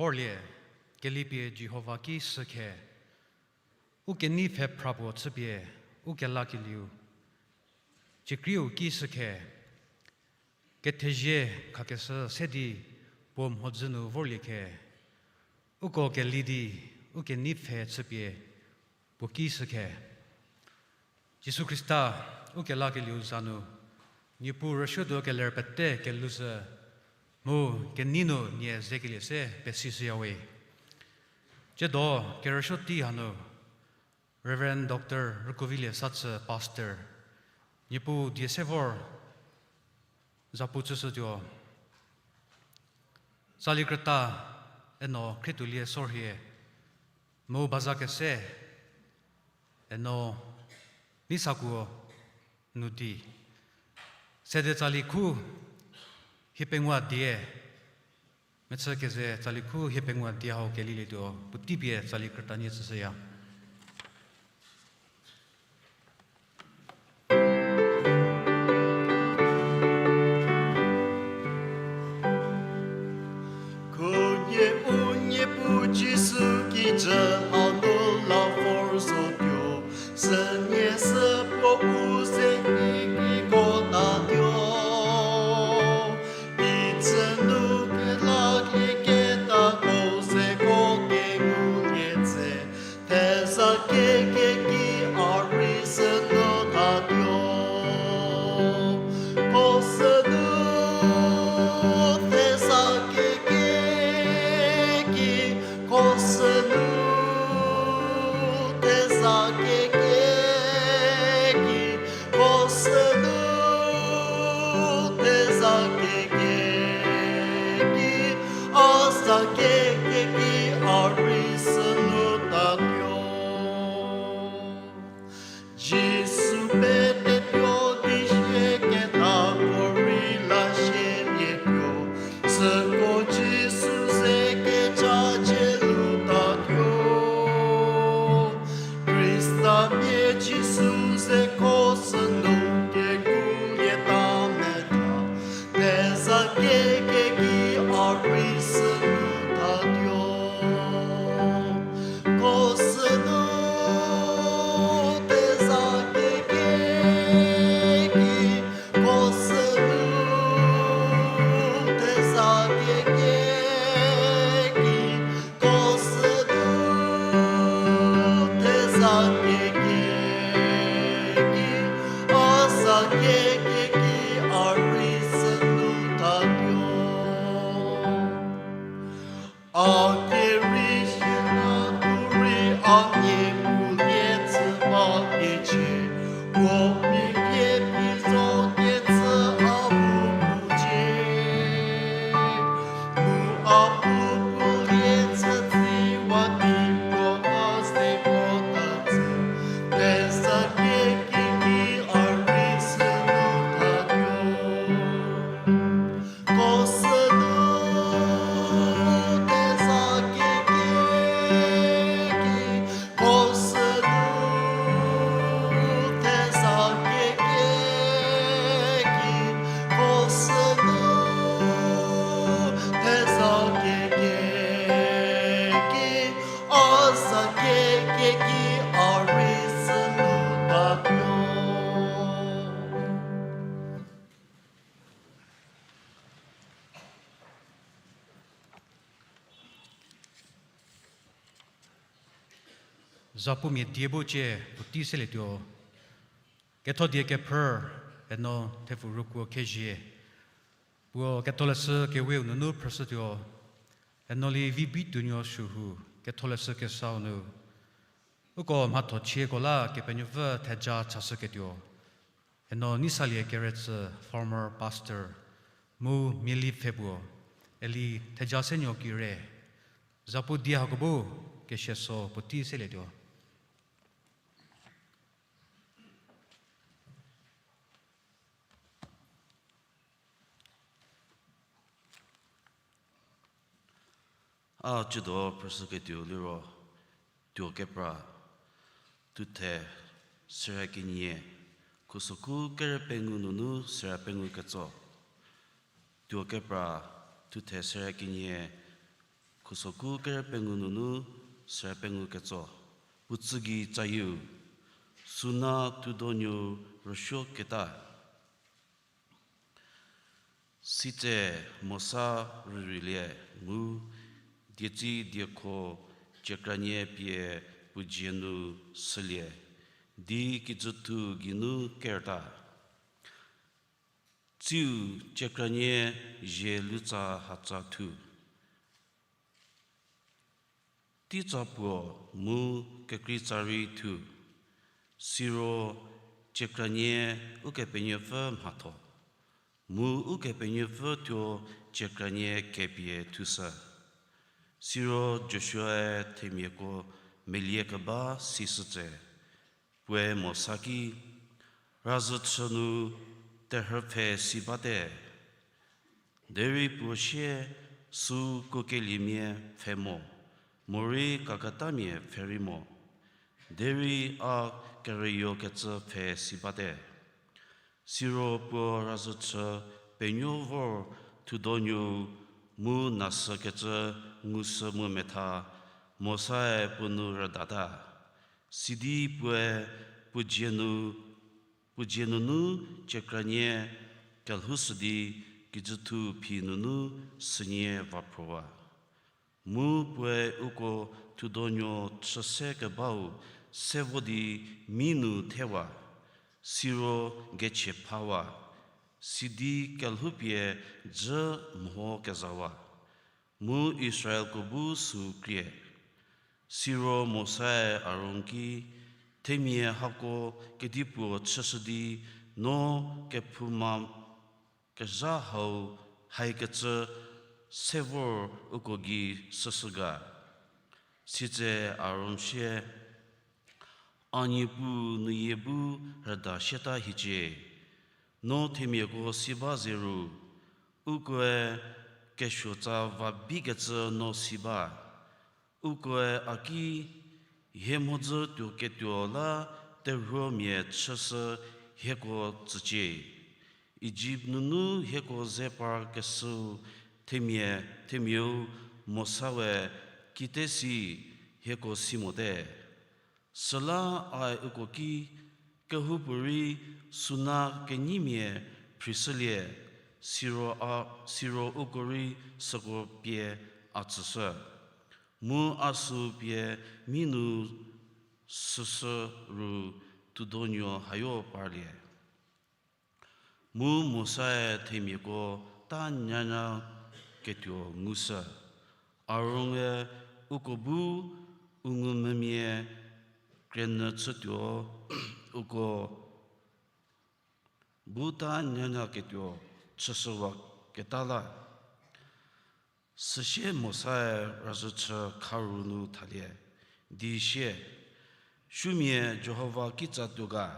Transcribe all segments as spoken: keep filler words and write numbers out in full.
Vorlie, kelipie Jihova ki shükhe, u kenei pfhe phra puo chüpie, u kelakelieu, ciekrieu ki shükhe, kethezie khakeshü se di puo mhodzü nu vorlie khe, uko keli di, u kenei pfhe chüpie, puo ki shükhe. Jisu Khrista, u kelakelieu za nu, Niepuu rüsuotuo keler pete keluzhü, mu kenei nu nie zekelie se pesishüyawe. Tsiedo kerüsuo tei hanu, Reverend Doctor Rükuovilie Satsü Pastor, Niepuu die se vor zapu chüshütuo. Tsali krüta eno khrietoulie sorhie, mu baza kese eno neisakuo nu di. Sede tsali khu hie pengou die, mechü keze tsali khu hie pengou die hau kelilietuo, puotei pie tsali krüta nie chüshüya. Khunhie u Niepuu Jisu kijü hanu la vor zotuo, sünie sü puo u ze ikiko tatuo. Icü nu kelakelieketako seko kengulie tse, theza kekeki a rei sünu tatuo. Ko sünu theza kekeki, ko sünu theza kekeki, ko sünu theza kekeki, a za kekeki a rei sünu tatuo. Jisu pete tuo di sieketako rei la sielietuo, süko Jisu ze kecha cie nu tatuo. Khristamia Jisu ze ko sünu kekulieta metha, theza kekeki a rei sünu tatuo. Ko sünu theza kekeki, ko sünu theza kekeki, ko sünu theza kekeki, a za kekeki a rei sünu tatuo. A kerei sie la tuo rei a nie pulie tsü ba kecie, puo mia pie phi zo kecü a pu pucie. Mu a pu pulie tsü tsiwa di puo a seko ta tsü, theza kekeki a rei sünu tatuo. Ko sünu theza kekeki, ko sünu theza kekeki, ko sünu theza kekeki, a za kekeki a rei sünu tatuo. Zapumia die bu cie puotei selietuo. Ketho die kephrü, eno thepfu rukuo khezie. Puo ketholeshü keweu nunu phrüshütuo. Eno Li Vibi Tuonuo Shuhu, ketholeshü kesau nu. Uko mhatho chieko la Kepenuopfü theja chashüketuo. Eno Neisalie Keretsü, former pastor, mu miali pfhe puo, Eli Thejasenuo Kire, zapu die hako bu, kesieso puotei selietuo. A cüdo phrüshüketuo liro, tuo kepra, thuthe, sere kenie, khusokhu kere pengou nunu sere pengou ketso. Tuo kepra, thuthe sere kenie, Khusoku ker pengou nunu ser pengou ketso. Puo tsü gei tsayieu, suna thudonuo rüsuoketa. Sitse Mosa rüreilie mu dietsi diekho ciekranie pie puo dzie nu sülie, di kijüthu geinu kerta. Tsiu ciekranie zie lutsa hatsa thu. Teitsa puo mu kekreitsa rei thu, siro ciekranie Ukepenuopfü mhatho, mu Ukepenuopfü thuo ciekranie kepie thushü. Siro Joshuae themiako melie keba sishütse, puoe Mosa ki, razhü chü nu terhü pfhe si bate. Derei puo sie, sü kukeliemia pfhe mo, morei kaketamia pfhe rei mo. Derei a kerüyokecü pfhe si bate. Siro puo razhü chü penuo vor thudonuo mu nasükecü ngushü mu metha, Mosae puo nu rüdata. Sidi puoe puo dzie nu, puo dzie nunu ciekranie kelhoushü di kijüthu phi nunu sünie vaphrowa. Mu puoe uko thudonuo chü se kebau se vo di mi nu thewa, siro gechie phawa, sidi kelhoupie dzü mho kezawa, mu Israelko bu sü krie. Siro Mosae Aron ki, themia hako kedipuo chüshü di no kephouma kezha hau haikecü se vor uko gei süshü ga. Sitse Aron sie, A Niepuu nuyie bu rüda sieta hiecie. No themiako si ba zeru, ukoe kesuotsa va bikecü no si ba. Ukoe a ki, hie mhodzü tuo ketuo la terhuomia chüshü hieko tsücie. Ijipt nunu hieko ze parkeshüu themia, themiau Mosae kite si hieko si mote. Süla ae uko ki, kehoupuorei suna kenyimia phrishülie, siro a, siro uko rei süko pie a tsüshü. Mu a sü pie mi nu süshü ru thudonuo hayo parlie. Mu Mosae themiako ta nyanya ketuo ngushü. Aron-e uko bu u ngumvümia krenü chütuo, uko bu ta nyanya ketuo chüshüwaketa la. Süsie Mosae razhü chü kharu nu thalie, di sie, Sumia Jihova kitsa tuo ga?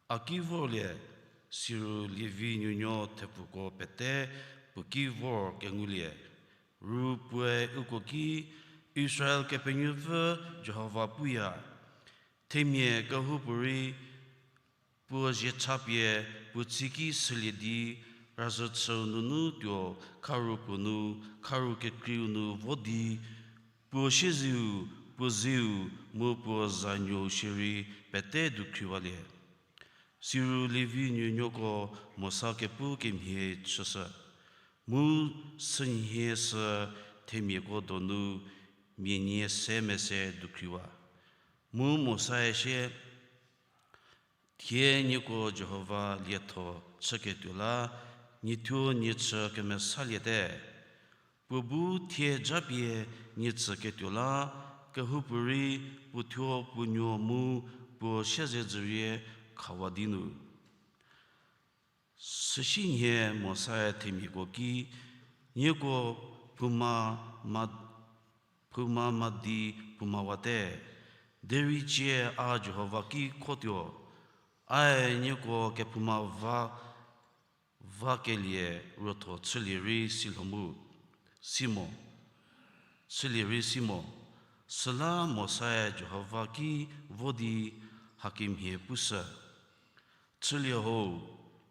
A ki vorlie, siro Levi nuonuo thepfuko pete puo ki vor kengulie. Ru puoe uko ki, Israel Kepenuopfü Jihova puya, themia kehoupuorei puo ziecha pie puo tsiki sülie di, razhü chüu nunu tuo kharu puo nu, kharu kekreiu nu vo di, puo sieziu, puo ziu, mu puo zanuou shierei pete dukhriwalie. Siro Levi nuonuoko Mosa kepu kemhie chüshü, mu sünhie sü themiako donu mia nie se mese dukhriwa. Mu Mosae sie, Thie nieko Jihova lietho chüketuo la, niethuo nie chü kemesaliete. Puo bu thie japie nie tsüketuo la, kehoupuorei puothuo puo nuo mu puo siezedzürie khawa di nu. Süsienhie Mosae themiako ki, nieko phouma ma, phouma madi phoumawate, derei cie a Jihova ki khotuo, ae nieko kephouma va, vakelie ruotho chülie rei silho mu, si mo, chülie rei si mo. Süla Mosae Jihova ki vo di hakemhie pushü, Chülie ho,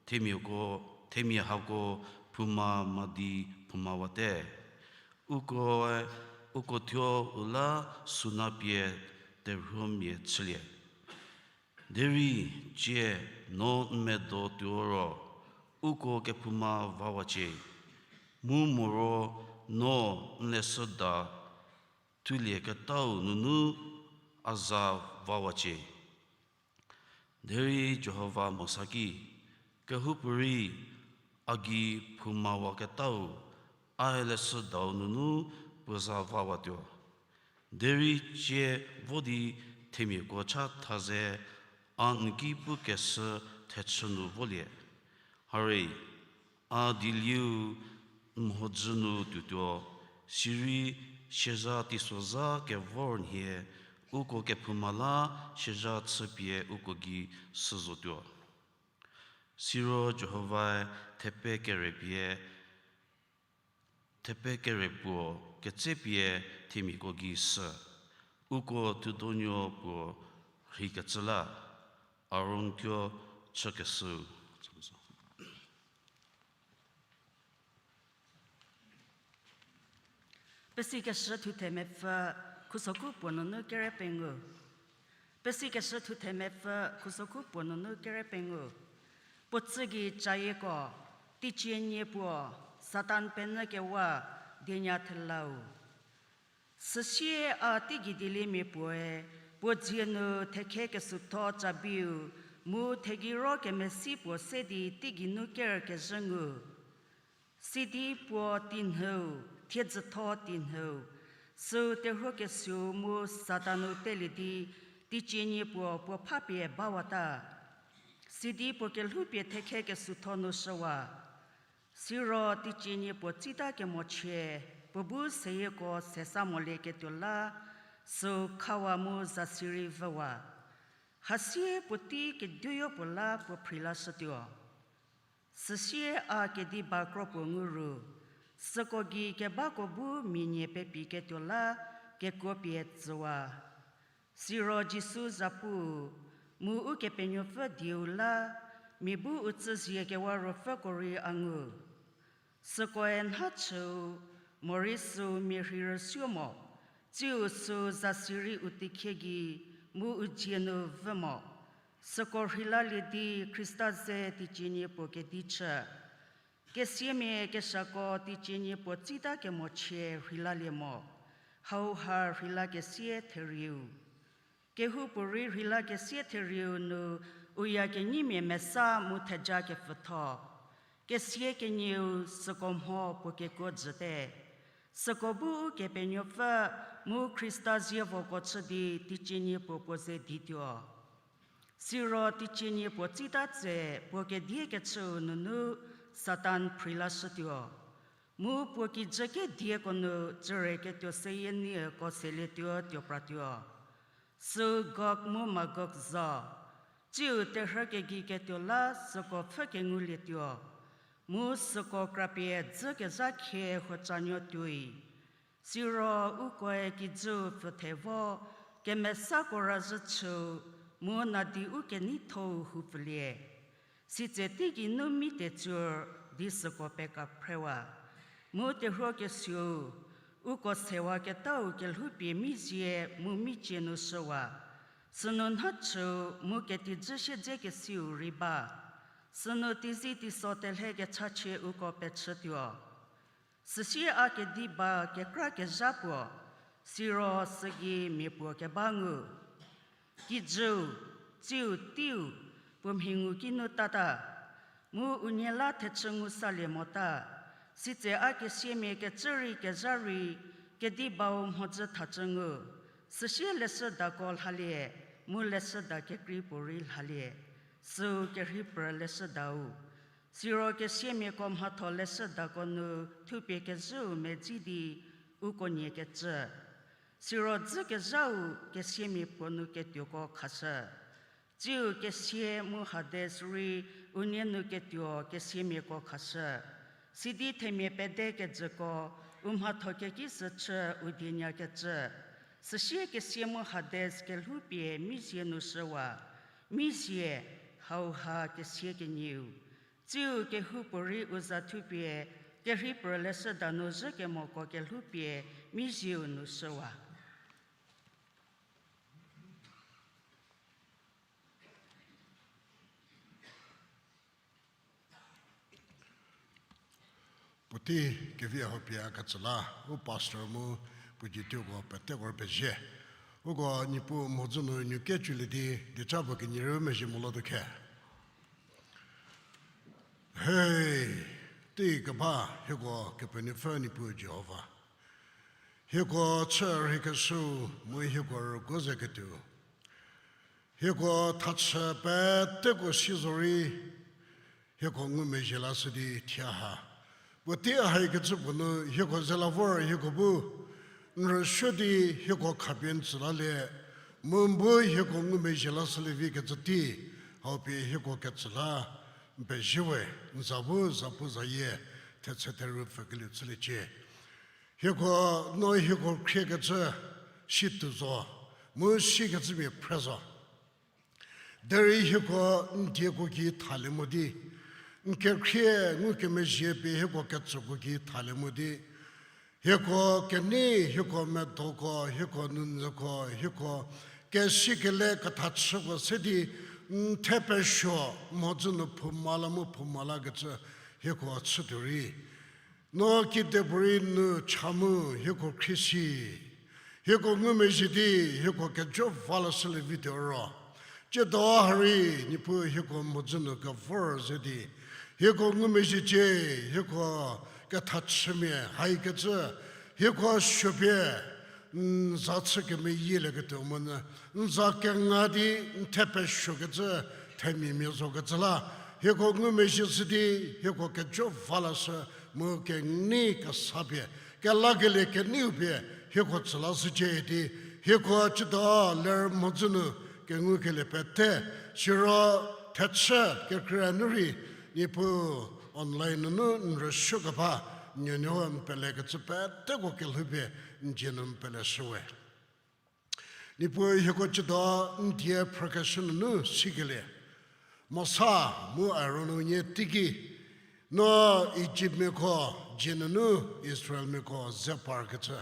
themiako, themia hako phouma madi phoumawate. Ukoe uko thuo u la suna pie terhuomia chülie. Derei cie no n medo tuo ro, uko kephouma vawacie, mu moro no n leshüda thulieketau nunu a za vawacie. Derei Jihova Mosa ki, kehoupuorei a gei phoumawaketau a leshüdau nunu puo za vawatuo. Derei cie vo di themiako chatha ze a n ki pukeshü thechü nu volie. Hare, a dielieu n mhodzü nu tuotuo, sirei siazha teisozha kevor nhie uko kephouma la siazha chüpie uko gei sü zotuo. Siro Jihovae thepe kere pie, thepe kere puo ketsepie themiako gei sü, uko thudonuo puo rheikecü la, Aron thuo chükeshüu. Pesikeshü thuthe mepfü, khusoku puo nunu kere pengou. Pesikeshü thuthe mepfü, khusoku puo nunu kere pengou. Puo tsü gei cayieko, teicie nie puo, Satan penyü kewa, dienya thelau. Süsie a teigei dieliemia puoe, puo dzie nu thekhe kesutho cabiu, mu thegei ro kemesi puo se di teigei nu ker kezhü ngu. Sidi puo tinyhüu, thiedzütho tinyhüu, süu terhuo kesuou mu Satan-u telie di, teicie nie puo puo phapie bawata. Sidi puo kelhoupie thekhe kesutho nu shüwa. Siro teicie nie puo tsita kemochie, puo bu seyieko sesa molieketuo la, süu khawa mu zasi rei vüwa. Hasie puotei keduoyo puo la puo phrilashütuo. Süsie a kediba kro puo ngu ru, süko gei kebako bu mia nie pepiketuo la kekuo pie tsüwa. Siro Jisu zapuu, mu Ukepenuopfü dieu la, mia bu u tsüzie kewa ruopfüko rei a ngu. Sükoe nha chüu, morei süu mia rhei rüsuo mo, tsiu süu zasi rei u teikhie gei, mu u dzie nu vü mo. Süko rheilalie di Khrista ze teicie nie puo kedi chü. Kesiamia keshako teicie nie puo tsita kemochie rheilalie mo, hauha rheilakesie therieu. Kehoupuorei rheilakesie therieu nu u ya kenyimia mesa mu theja kepfütho. Kesia kenieu süko mho puo kekuo jüte. Süko bu Ukepenuopfü mu Khrista zievoko chü di teicie nie puo puo ze dituo. Siro teicie nie puo tsita tse puo kedie kechüu nunu Satan phrilashütuo. Mu puo kijü kedieko nu tsüreketuo seyie nieko selietuo tuo pratuo. Süu Gog mu Magog zo, tsiu terhü kegei ketuo la süko pfhü kengulietuo, mu süko krapie dzükezha khie huocanuo tuoi. Siro ukoe kijüu pfüthe vo, kemesako razhü chüu, mu nadi u keneithou houpfülie. Sitse teigei nu mi tetsuor di süko pekaphrewa. Mu terhuo kesuou, uko sewaketau kelhoupie mizie mu micie nu shüwa. Sünu nha chüu mu ketijü siedzekesiu rei ba. Sünu teizi teiso telhe kechachie uko pechütuo. Süsie a kedi ba kekra kezha puo, siro sügei mia puo keba ngu. Kijüu, tsiu teiu, puo mhi ngu kinu tata, mu unie la thechü ngu salie mota, sitse a kesiamia kecü rei kezha rei kedi bau mhodzü thacü ngu, süsie leshüdako lhalie, mu leshüda kekrei puorei lhalie, süu kerhei prü leshüdau. Siro kesiamiako mhatho leshüdako nu thupie kezhüu medzi di uko nie kecü. Siro dzükezhau kesiamia puo nu ketuoko khashü. Tsiu kesia mu Hades rei unie nu ketuo kesiamiako khashü. Sidi themia pede kejüko u mhatho keki sü chü u dienya kecü. Süsie kesia mu Hades kelhoupie mizie nu shüwa. Mizie, hauha kesia kenieu. Tsiu kehoupuorei u za thupie Kerhei pürüleshüda nu zhü kemoko kelhoupie Mizieu nu shüwa. Puotei kevi hau pie a ketsü la, u pastor mu puo dituoko peteko rei pezie. Uko Niepuu mhodzü nu nuo kecülie di, dieca puo kenyirü mezhie molo tuo khe. He, tei keba hieko Kepenuopfü Niepuu Jihova. Hieko chü rheikeshüu mu hieko rüguo ze ketuo. Hieko thachü peteko si zorei, hieko ngumezhie lashü di thie ha. Puotei haikecü puo nu hieko ze la vor hieko bu n rüsuo di hieko khapie n tsü lalie, mu n bu hieko ngumezhie lashülie vi kecü tei, hau pie hieko ketsü la n pezie we, n za bu zapuzayie thetse theru pfükelieu chüliecie. Hieko, no hieko khriekecü si tuo zo, mu sikecümia phre zo. Derei hieko n dieko ki thalie mo di, n kekhrie ngukemezhie pie hieko ketsüko ki thalie mo di, hieko kenei, hieko medoko, hieko nunyüko, hieko kesikele kethachüko se di, n thepesuo mhodzü nu phouma la mu phouma lakecü hieko chütuo rei, no kidepuorei nu cha mu hieko khriesi, hieko ngumezhie di hieko kejo va lashülie vituo ro. Tsiedo ha rei Niepuu hieko mhodzü nu kevor ze di, hieko ngumezhiecie, hieko kethachümia haikecü, hieko suopie n za chü kemeyielieketuo monyü, n za kenga di n thepesuokecü themiamia zokecü la, hieko ngumezhie shü di, hieko kejo va lashü, mu kenei kesa pie, kelakelie keneiu pie, hieko tsü lashücie di, hieko tsiedo ler mhodzü nu kengukelie pete, siro thechü kekra nu rei, Niepuu online nunu n rüsuo keba, nuonuo n pelekecü peteko kelhoupie n dzie nu n peleshüwe. Niepuu hieko tsiedo n die phrükeshü nunu sikelie. Mosa mu Aron unie teiki, no Ijiptmiako dzie nunu Israelmiako ze parkecü,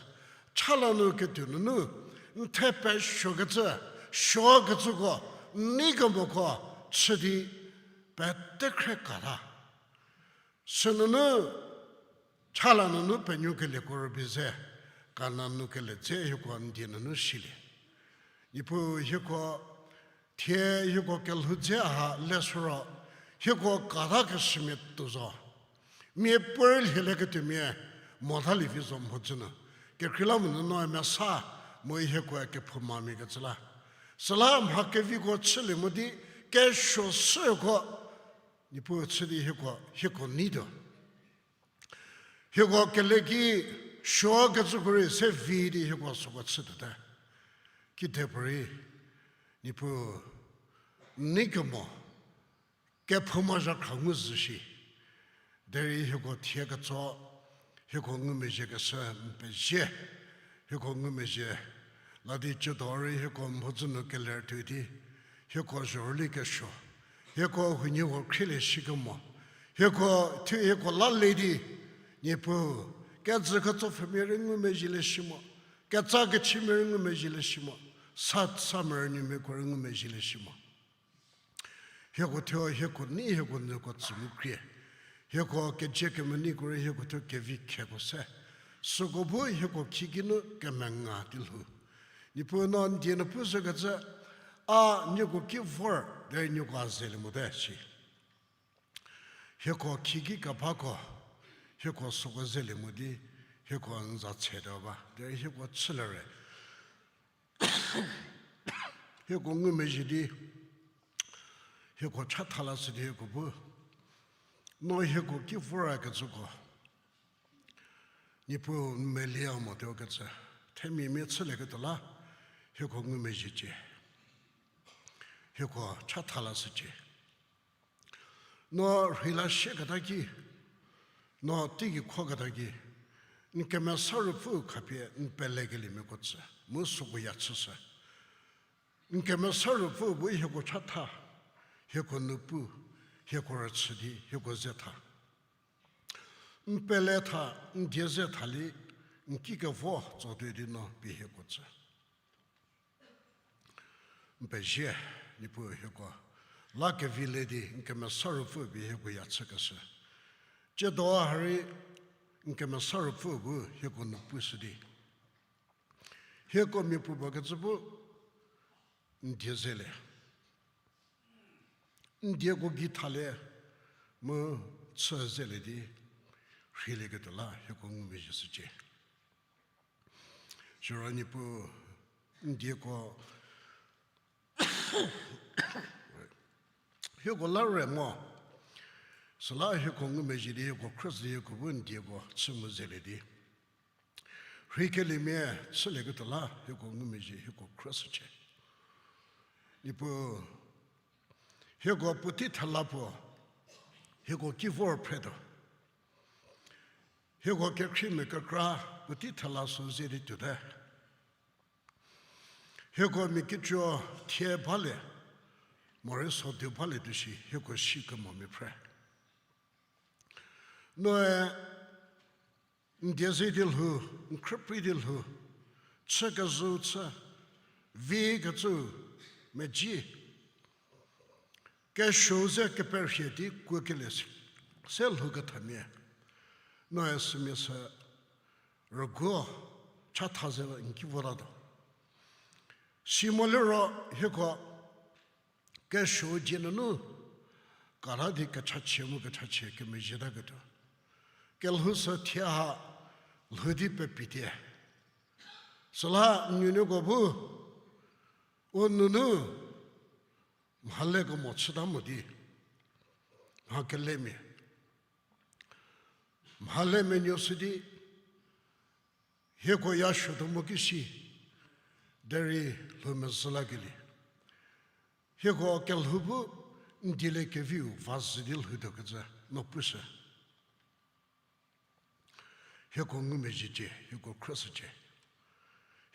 chala nu ketuo nunu, n thepesuokecü, suokecüko, n nei kemoko chü di pete khre kata. Sünunu, chala nunu penuokelieko rübei ze, Kanan nu kele dze hieko n die nunu silie. Niepuu hieko, thie hieko kelhou dze ha leshü ro, hieko katakeshümia tuo zo. Mia puorei lhielieketuomia, mothalie vi zo mhodzü nu. Kekreilamonyü no mesa, mu hieko kephoumamia kecü la. Süla mha keviko chülie mo di, kesuo süko, Niepuu chü di hieko, hieko neituo. Hieko kele ki suokecüko rei se vi di hieko süko chütuote. Kidepuorei, Niepuu, n nei kemo, kephouma zhakhra ngu zhü shi. Derei hieko thie ketso, hieko ngumezhiekeshü n pezie, hieko ngumezhie, la di tsiedo rei hieko mhodzü nu keler tuo di, hieko zhorüliekesuo, hieko huoniehuo khrielie shi kemo, hieko thuo hieko la le di, Niepuu, kejü ketsopfhümia rei ngumezhielie shi mo, ketsa kechimia rei ngumezhielie shi mo, sa sa merünuomiako rei ngumezhielie shi mo. Hieko thuo hieko nei hieko nyüko tsü mu krie. Hieko kezie kemeneiko rei hieko thuo kevi kheko se. Süko bu hieko khieki nu kemenga di lhou. Niepuu no n die nu pushükecü, a nieko ki vor, derei nieko a zelie mote shi. Hieko khieki kebako, hieko süko zelie mo di, hieko n za tsetuo ba, derei hieko chülie re. Hieko ngumezhie di, hieko chatha lashü di hieko bu, no hieko ki vorakecüko, Niepuu n melie motuokecü, themia mia chülieketuo la, hieko ngumezhiecie. Hieko chatha lashücie. No rheila sieketa ki, no teigei khoketa ki, n kemesa ruopfü khapie n pelekeliemiako tsü, mu süko ya chüshü. N kemesa ruopfü bu hieko chatha, hieko nu pu, hieko rüchü di hieko ze tha. N pele tha, n die ze tha li, n ki kevo tsotuo di no pie hieko tsü. N pezie, Niepuu hieko la kevi le di n kemesa ruopfü pie hieko ya chükeshü. Tsiedo ha rei n kemesa ruopfü bu hieko nu pushü di hieko mia puopuo kecü bu n die zelie. N dieko gei thalie mu chü zelie di rheilieketuo la hieko ngumezhie shücie. Siro Niepuu n dieko, hieko la re mo. Süla hieko ngumezhie di hieko khrüshü di hieko bu n dieko chü mu zelie di rheikeliemia chülieketuo la hieko ngumezhie hieko khrüshücie. Niepuu, hieko puotei thela puo hieko ki vor phretuo. Hieko kekhriemia kekra puotei thela sü ze di tuote. Hieko mia kituo thie balie, morei sodu balietuo shi hieko si kemomia phre. Noe n die ze di lhou, n khrüprei di lhou, chü kezhüu chü, vi kecüu medzi, kesuou ze keperhie di kuokelie se lhoukethamia noe sümia sü rüguo chatha ze n ki votatuo. Simo liro hieko kesuou dzie nunu kata di kechachie mu kechachie kemezhietaketuo kelhou sü thie ha lhou di pepitie. Süla nuonuoko bu u nunu mhale kemo chüta mo di mha kelemia mhale menuoshü di hieko ya suotuo mo ki si, derei lhou mezhü lakelie hieko kelhou bu n dieliekeviu va zhü di lhoutuo kecü no pushü. Hieko ngumezhiecie, hieko khrüshücie.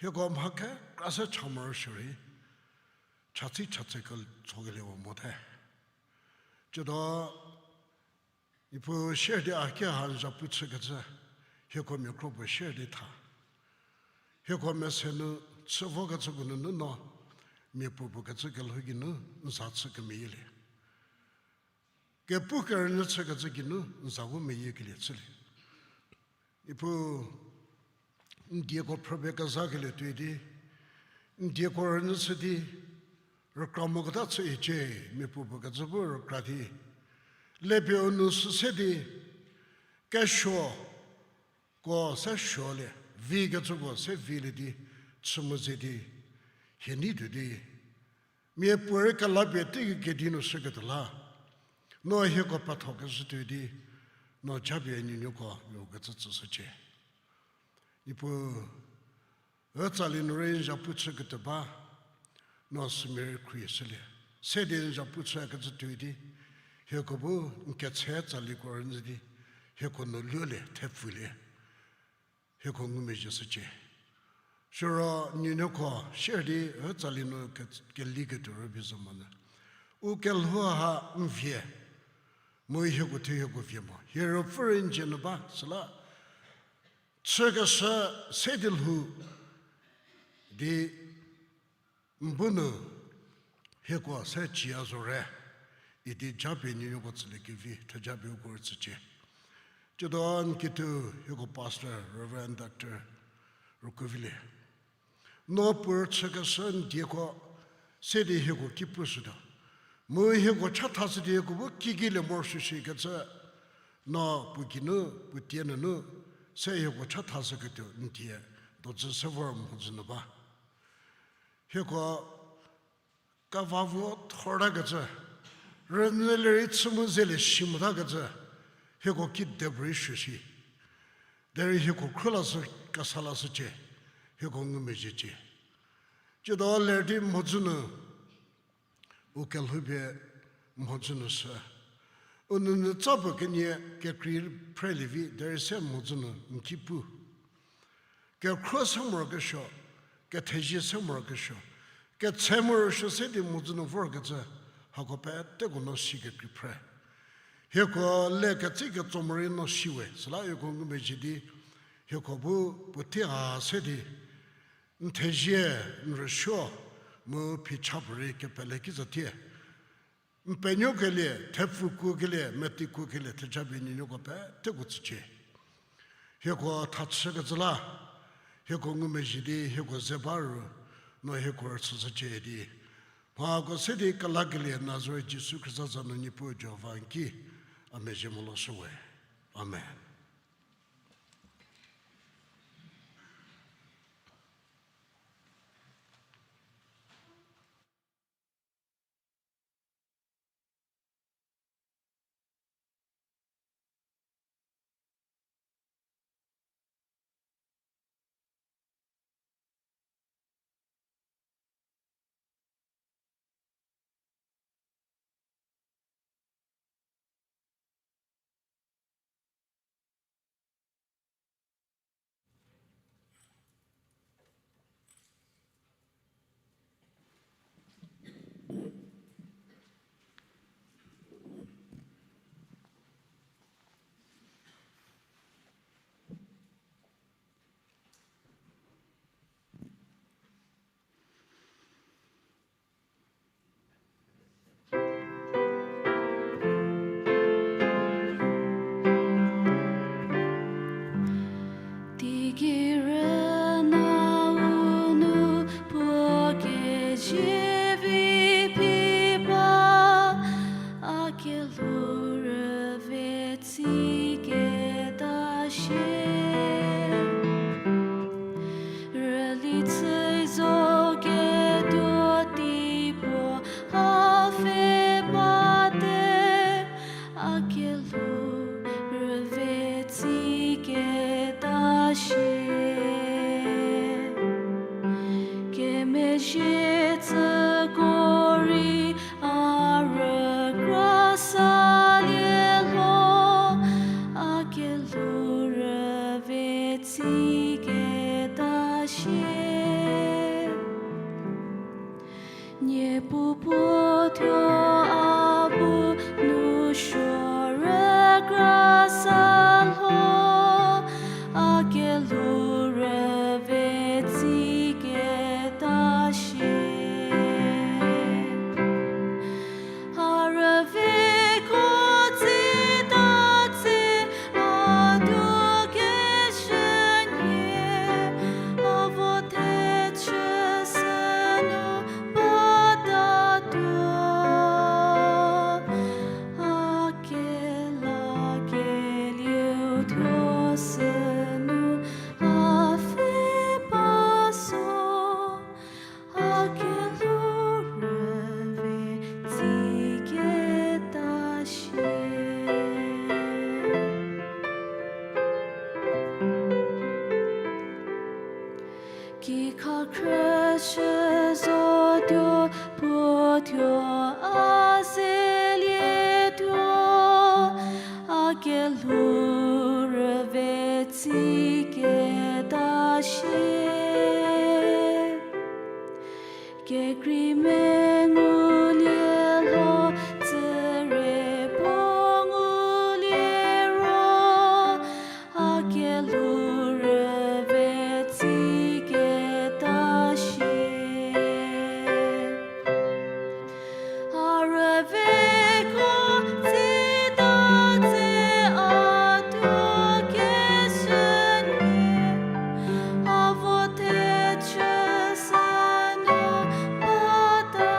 Hieko mha kekra se cha morosuo rei chatsi chatse ke tsokelie mo mote. Tsiedo Niepuu share di a ki ha n zapu chükecü hieko mia kro puo share di tha. Hieko mese nu chü vokecüko nunu no mia puopuo kecü kelhou geinu n za chü kemeyielie. Kepu kerünyü chükecü geinu n za vo meyiekelie chülie. Niepuu n dieko phrüpie kezakelie tuoi di n dieko rünyü chü di rükra moketa chü hiecie, mia puopuo kecü bu rükra di lepie u nu sü se di kesuoko se suolie, vi kecüko se vilie di chü mu ze di hie nei tuo di miapuorei kelapie teiki kedi nu shüketuo la no hieko petho kezhü tuoi di no japie nuonuoko nu kecü tsüshücie. Niepuu, ü tsali nu rei n zapu chüketuo ba no sümia rei khrie shülie. Se di n zapu chükecü tuoi di hieko bu n ketse tsaliko rünyü di hieko nu lulie thepfulie. Hieko ngumezhie shücie. Siro nuonuoko share di ü tsali nu ke- keliketuo rübei zo monyü u kelhou ha n vie mu hieko thuo hieko vie mo hie Ruopfü rei n dzie nu ba süla chükeshü se di lhou di n bu nu hieko se cia zo re idi japie nuonuoko tsüliekevi thejapie uko rei tsücie. Tsiedo n kituo hieko pastor Reverend Doctor Rükuovilie, no puo rüchükeshü n dieko se di hieko ki pushütuo mu hieko chathashü di hieko bu kikielie morosuo shikecü no puo geinu puo tie nunu se hieko chathashüketuo n die dojü se vor mhodzü nu ba. Hieko kava vo thortakecü, rünyülie rei chü mu zelie shi motakecü hieko ki de puorei suo shi. Derei hieko khrü lashü kesa lashücie, hieko ngumezhiecie. Tsiedo ler di mhodzü nu u kelhou pie mhodzü nu sü u nounyü tsa puo kenie kekrei phrelie vi derei se mhodzü nu n ki pu. Kekhro se morokesuo, kethezie se morokesuo, ketse morosuo se di mhodzü nu vorkecü hako peteko no si kekrei phre. Hieko le ketseketso morei no siwe, süla hieko ngumezhie di, hieko bu puotei ha se di, n thezie, n rüsuo, mu phicha puorei kepele ki zatie. N penuokelie, thepfu kuokelie, meti kuokelie, theja pie nuonuoko peteko tsücie. Hieko thachükecü la, hieko ngumezhie di, hieko ze ba ru, no hieko rüchüzhücie di. Mhako se di kelakelie Nazaret Jisu Khrista za nu Niepuu Jihova n ki, a mezhie moloshüwe. Amen. Teigei rüna u nu puo kezivi pi ba, a kelhou rüve tsiketa shie. Rüli chüi zo ketuo tei puo a pfhe bate, a kelhou rüve tsiketa shie. Kemezhie tsüko rei a rükra salie lho, a kelhou rüve tsiketa shie. Niepuu puo thuo a bu nu suo rükra sa lho, a kelhou rüve tsiketa shie. A rüveko tsita tse a tuo keshünie, a vo thechü sünu batatuo, a kelakelieu thuo sünu a pfhe ba zo, a kelhou rüve tsiketa shie. Kikha khrüshü zotuo, puo thuo a zelietuo, a kelhou rüve tsiketa shie. Kekrei mengulie lho, tsüre puo ngulie ro, a kelhou rüve tsiketa shie. A rüveko tsita tse a tuo keshünie, a vo thechü sünu bata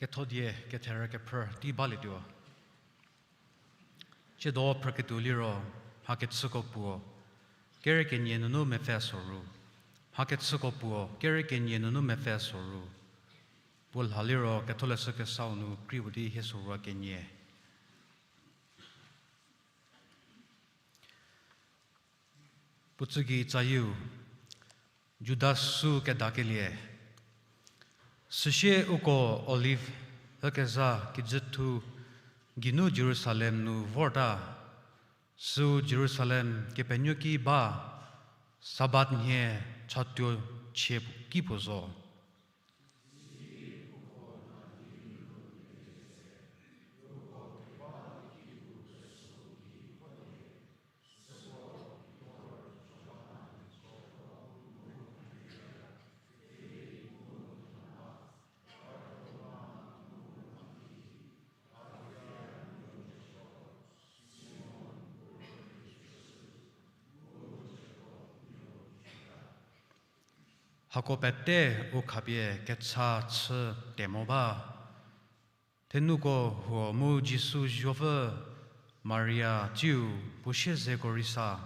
Kethodie ketherü kephrü tei balietuo. Tsiedo phrüketuo liro, Mhakechüko puo, kere kenie nunu mepfü soru. Mhakechüko puo, kere kenie nunu mepfü soru. Puo lha liro, Ketholeshü Kesau nu kri puo di hie sorua kenie. Puo tsügei tsayieu, Judas sü kedakelie. Süsie uko Olive ükezha kijüthu geinu Jerusalem nu vorta. Süu Jerusalem kepenuoki ba, Sabat nhie chatuo chie ki puo zo. Hako pete u khapie kecha chü te mo ba. Thenuko huo mu Jisu zuopfü Maria tsiu puo siezeko rei sa.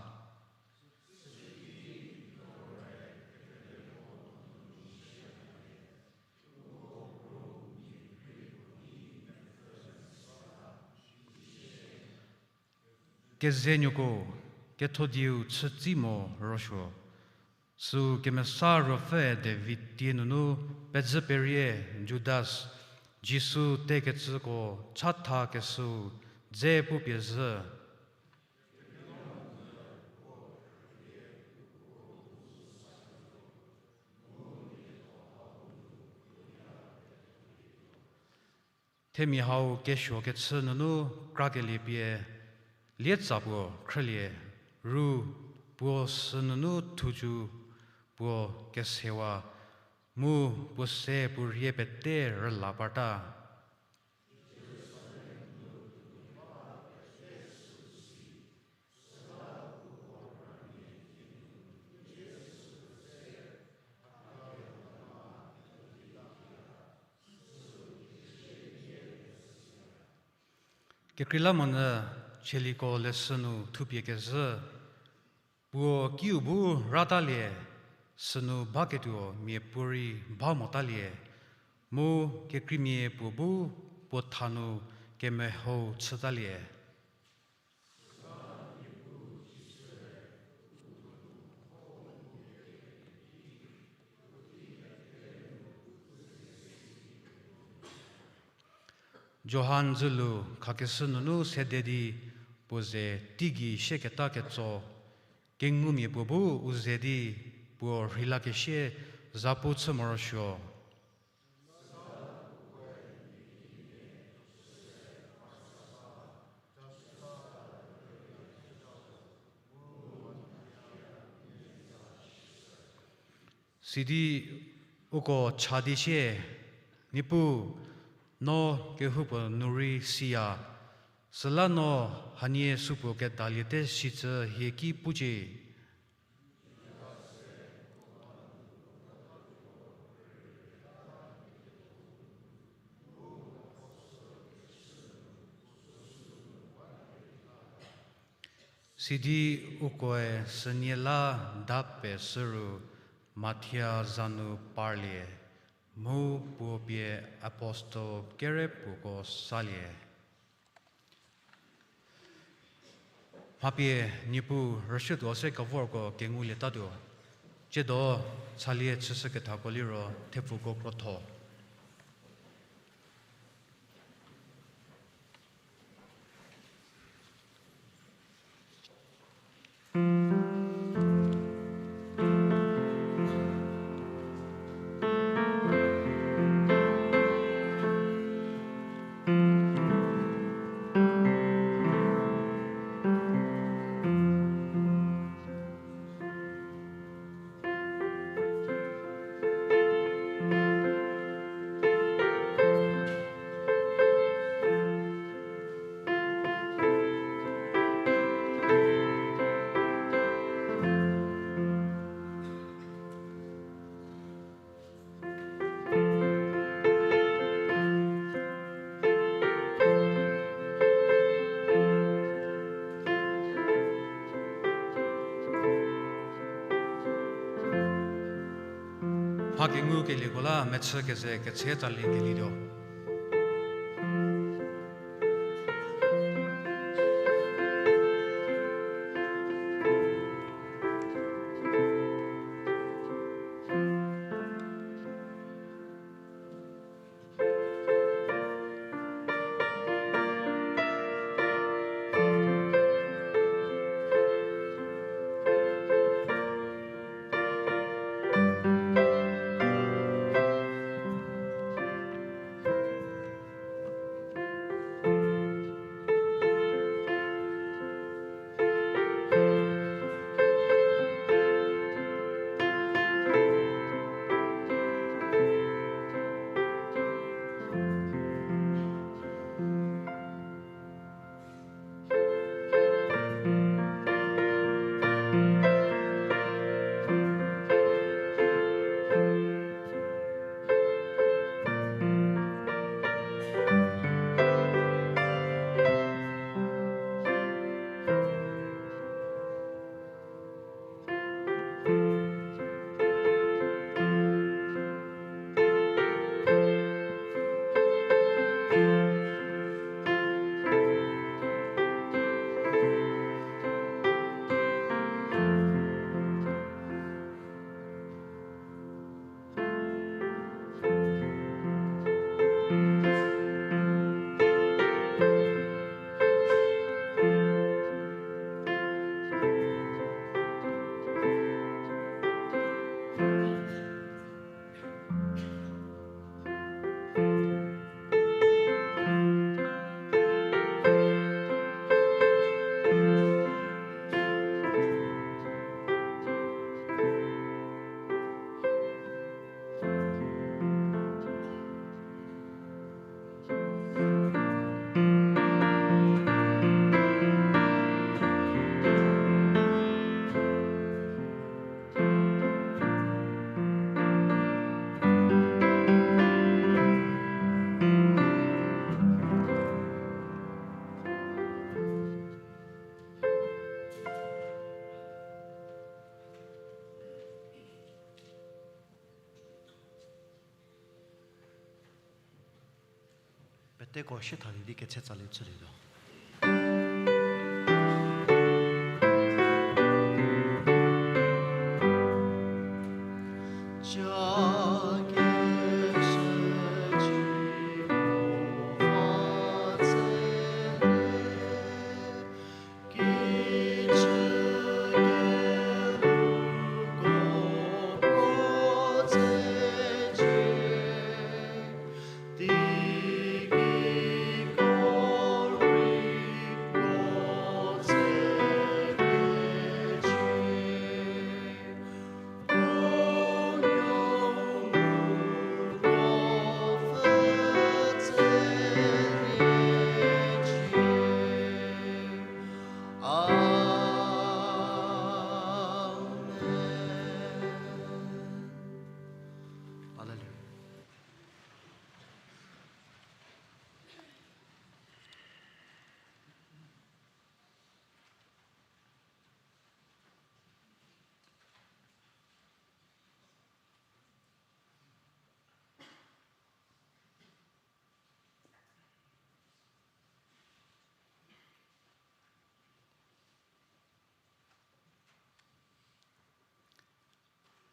Kezenuoko, kethodieu chütsi mo rüsuo. Süu kemesa ruopfü David tie nunu pezhü perie Judas, Jisu tekecüko chatha kesüu dze pupie zhü. Themia hau kesuo kechü nunu krakelie pie, lietsa puo khrülie, ru puo sünunu thucü puo kesewa, mu puo se puo rie pete rüla parta. Kekreilamonyü Chieliko leshü nu thupie kezhü, puo kiu bu ratalie, sünu baketuo miapuorei ba motalie, mu kekreimia puo bu puo tha nu kemehou chütalie. Johan dzülu khakeshü nunu sede di puo ze teigei sieketa ketso, kengumia puo bu u ze di puo rheilakesie zapu chü morosuo. Sidi uko cha di sie, Niepuu, no kehoupuo nu rei siya, süla no hanie supuo kedaliete sicü hie ki pucie. Sidi ukoe sünie la dape süru Mathia za nu parlie, mu puo pie apostel kere puoko salie. Mha pie Niepuu rüshütuo se kevorko kengulietatuo. Tsiedo chalie chüshükethako liro thepfuko krotho. Mha kengukelieko la mechü keze ketse tsali kelituo. Peteko shietha di di ketse tsali chülietuo.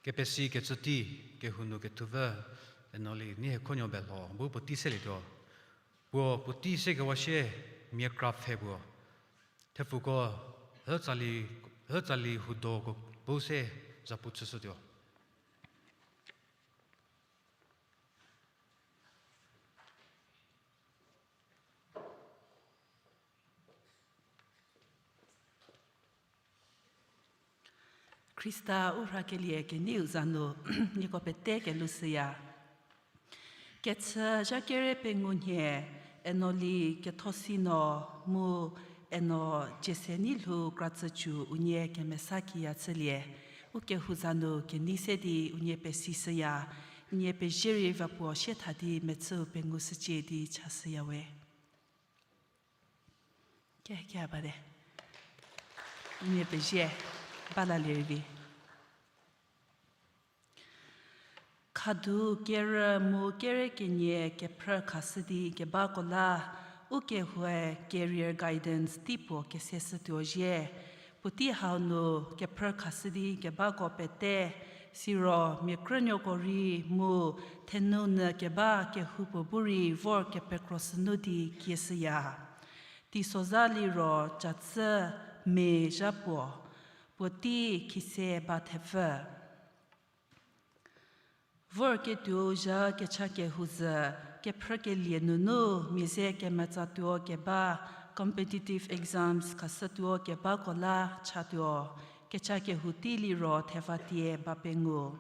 Kepesi kecü tei, kehou nu kethupfü, Enoli Nehiekhonuo Belho bu puotei selietuo. Puo puotei sekewa shie mia kra pfhe puo. Thepfuko, hütsali, hütsali hudoko bu se zapu chüshütuo. Khrista u rhakelie keneiu za nu, nieko pete kelhou shüya. Kechü zha kere pengou nhie, Enoli Kethosino mu Eno Jese Neilhou Kratsücu unie kemesa kiya chülie. U kehou za nu kenei se di unie pesishüya, unie pezie rei va puo sietha di mechüu pengou shücie di chashüya we. Ke, ke bate. Unie pezie, ba lalie rei vi. Hadu kerü mu kere kenie kephrü khashü di kebako la, u kehoue career guidance tei puo keseshütuo zhie. Puotei hau nu kephrü khashü di kebako pete, siro mia krünuoko rei mu thenu nyü keba kehoupuo bu rei vor kepekro sünu di kieshüya. Teisozha liro Catsü Mezha puo, puotei khise ba thepfü. Vorketuo zha kecha kehou zhü, kephrükelie nunu mia ze kemetsatuo keba, competitive exams khashütuo kebako la chatuo, kecha kehou tei liro thevatie ba pengou.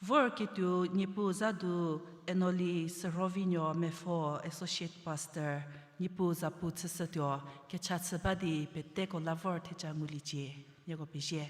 Vorketuo Niepuu za du Enoli Sürhovinuo Mepfo, Associate Pastor, Niepuu zapu chüshütuo, kecha chü ba di peteko la vor theja nguliecie, nieko pezie.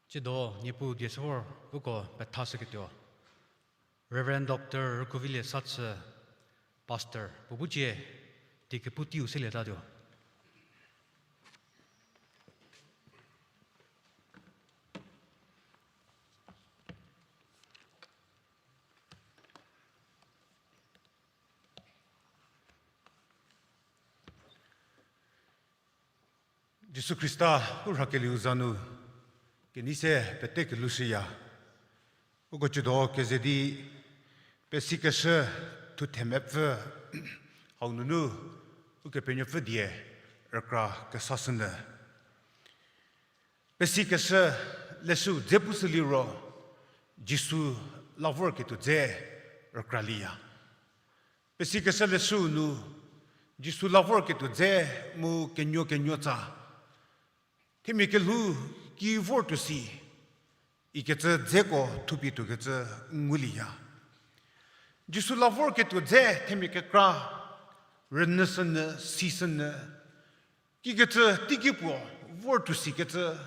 Tsiedo Niepuu die se vor uko pethashüketuo Reverend Doctor Rükuovilie Sathü, Pastor, puo bu cie, die kepu teiu selietatuo. Jisu Khrista u rhakelieu za nu kenei se pete kelushüya. Uko tsiedo keze di pesikeshü thuthe mepfü hau nunu Ukepenuopfü die rükra kesashünyü. Pesikeshü leshüu dze pushü liro, Jisu la vorketuo dze rükralieya. Pesikeshü leshüu nu, Jisu la vorketuo dze mu kenuo kenuotsa, themia kelhou ki vortuo si ikecü dzeko thupie tuokecü ngulieya. Jisu la vorketuo dze themia kekra rünyüshünyü, sishünyü, kikecü teiki puo vortuo sikecü,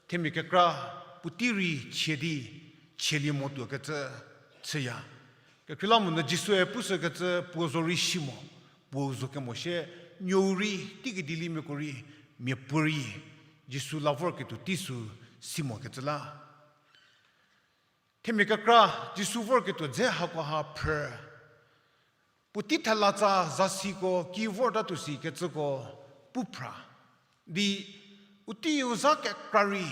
themia kekra puotei rei chie di chielie motuokecü chüya. Kekreilamonyü Jisue pushükecü puo zo rei si mo, puo zo kemo shie, nuou rei, teiki dieliemiako rei, miapuorei, Jisu la vorketuo tei sü si mokecü la. Themia kekra Jisu vorketuo dze hakoha phrü, puotei thelatsa zasiko ki vortatuo sikecüko pu phra di, u teiu za kekra rei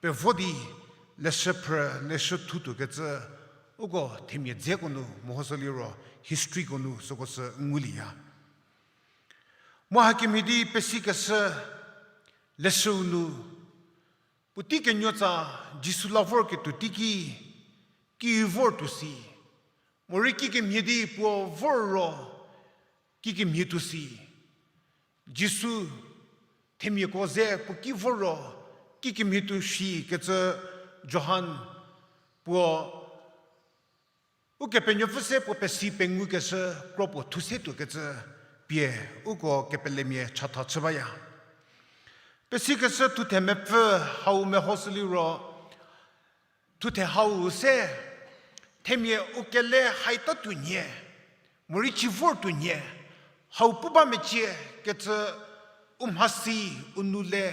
pevo di leshü phrü, leshü thutuokecü, uko themia dzeko nu mehoshü liro, historyko nu süko sü ngulieya. Mu hakemhie di pesikeshü leshüu nu, puotei kenuotsa Jisu la vorketuo teiki, ki vortuo si, morei kikemhie di puo vor ro, kikemhie tuo si. Jisu themiako ze puo ki vor ro, kikemhie tuo shikecü Johan puo Ukepenuopfü se puo pesi pengukeshü kro puo thuse tuokecü pie uko kepelemia chatha chü baya. Pesikeshü thuthe mepfü hau mehoshü liro, thuthe hau se themia u kele haitatuo nyie, morei ci vortuo nyie, hau pu ba mecie kecü u mhasi, u nou le,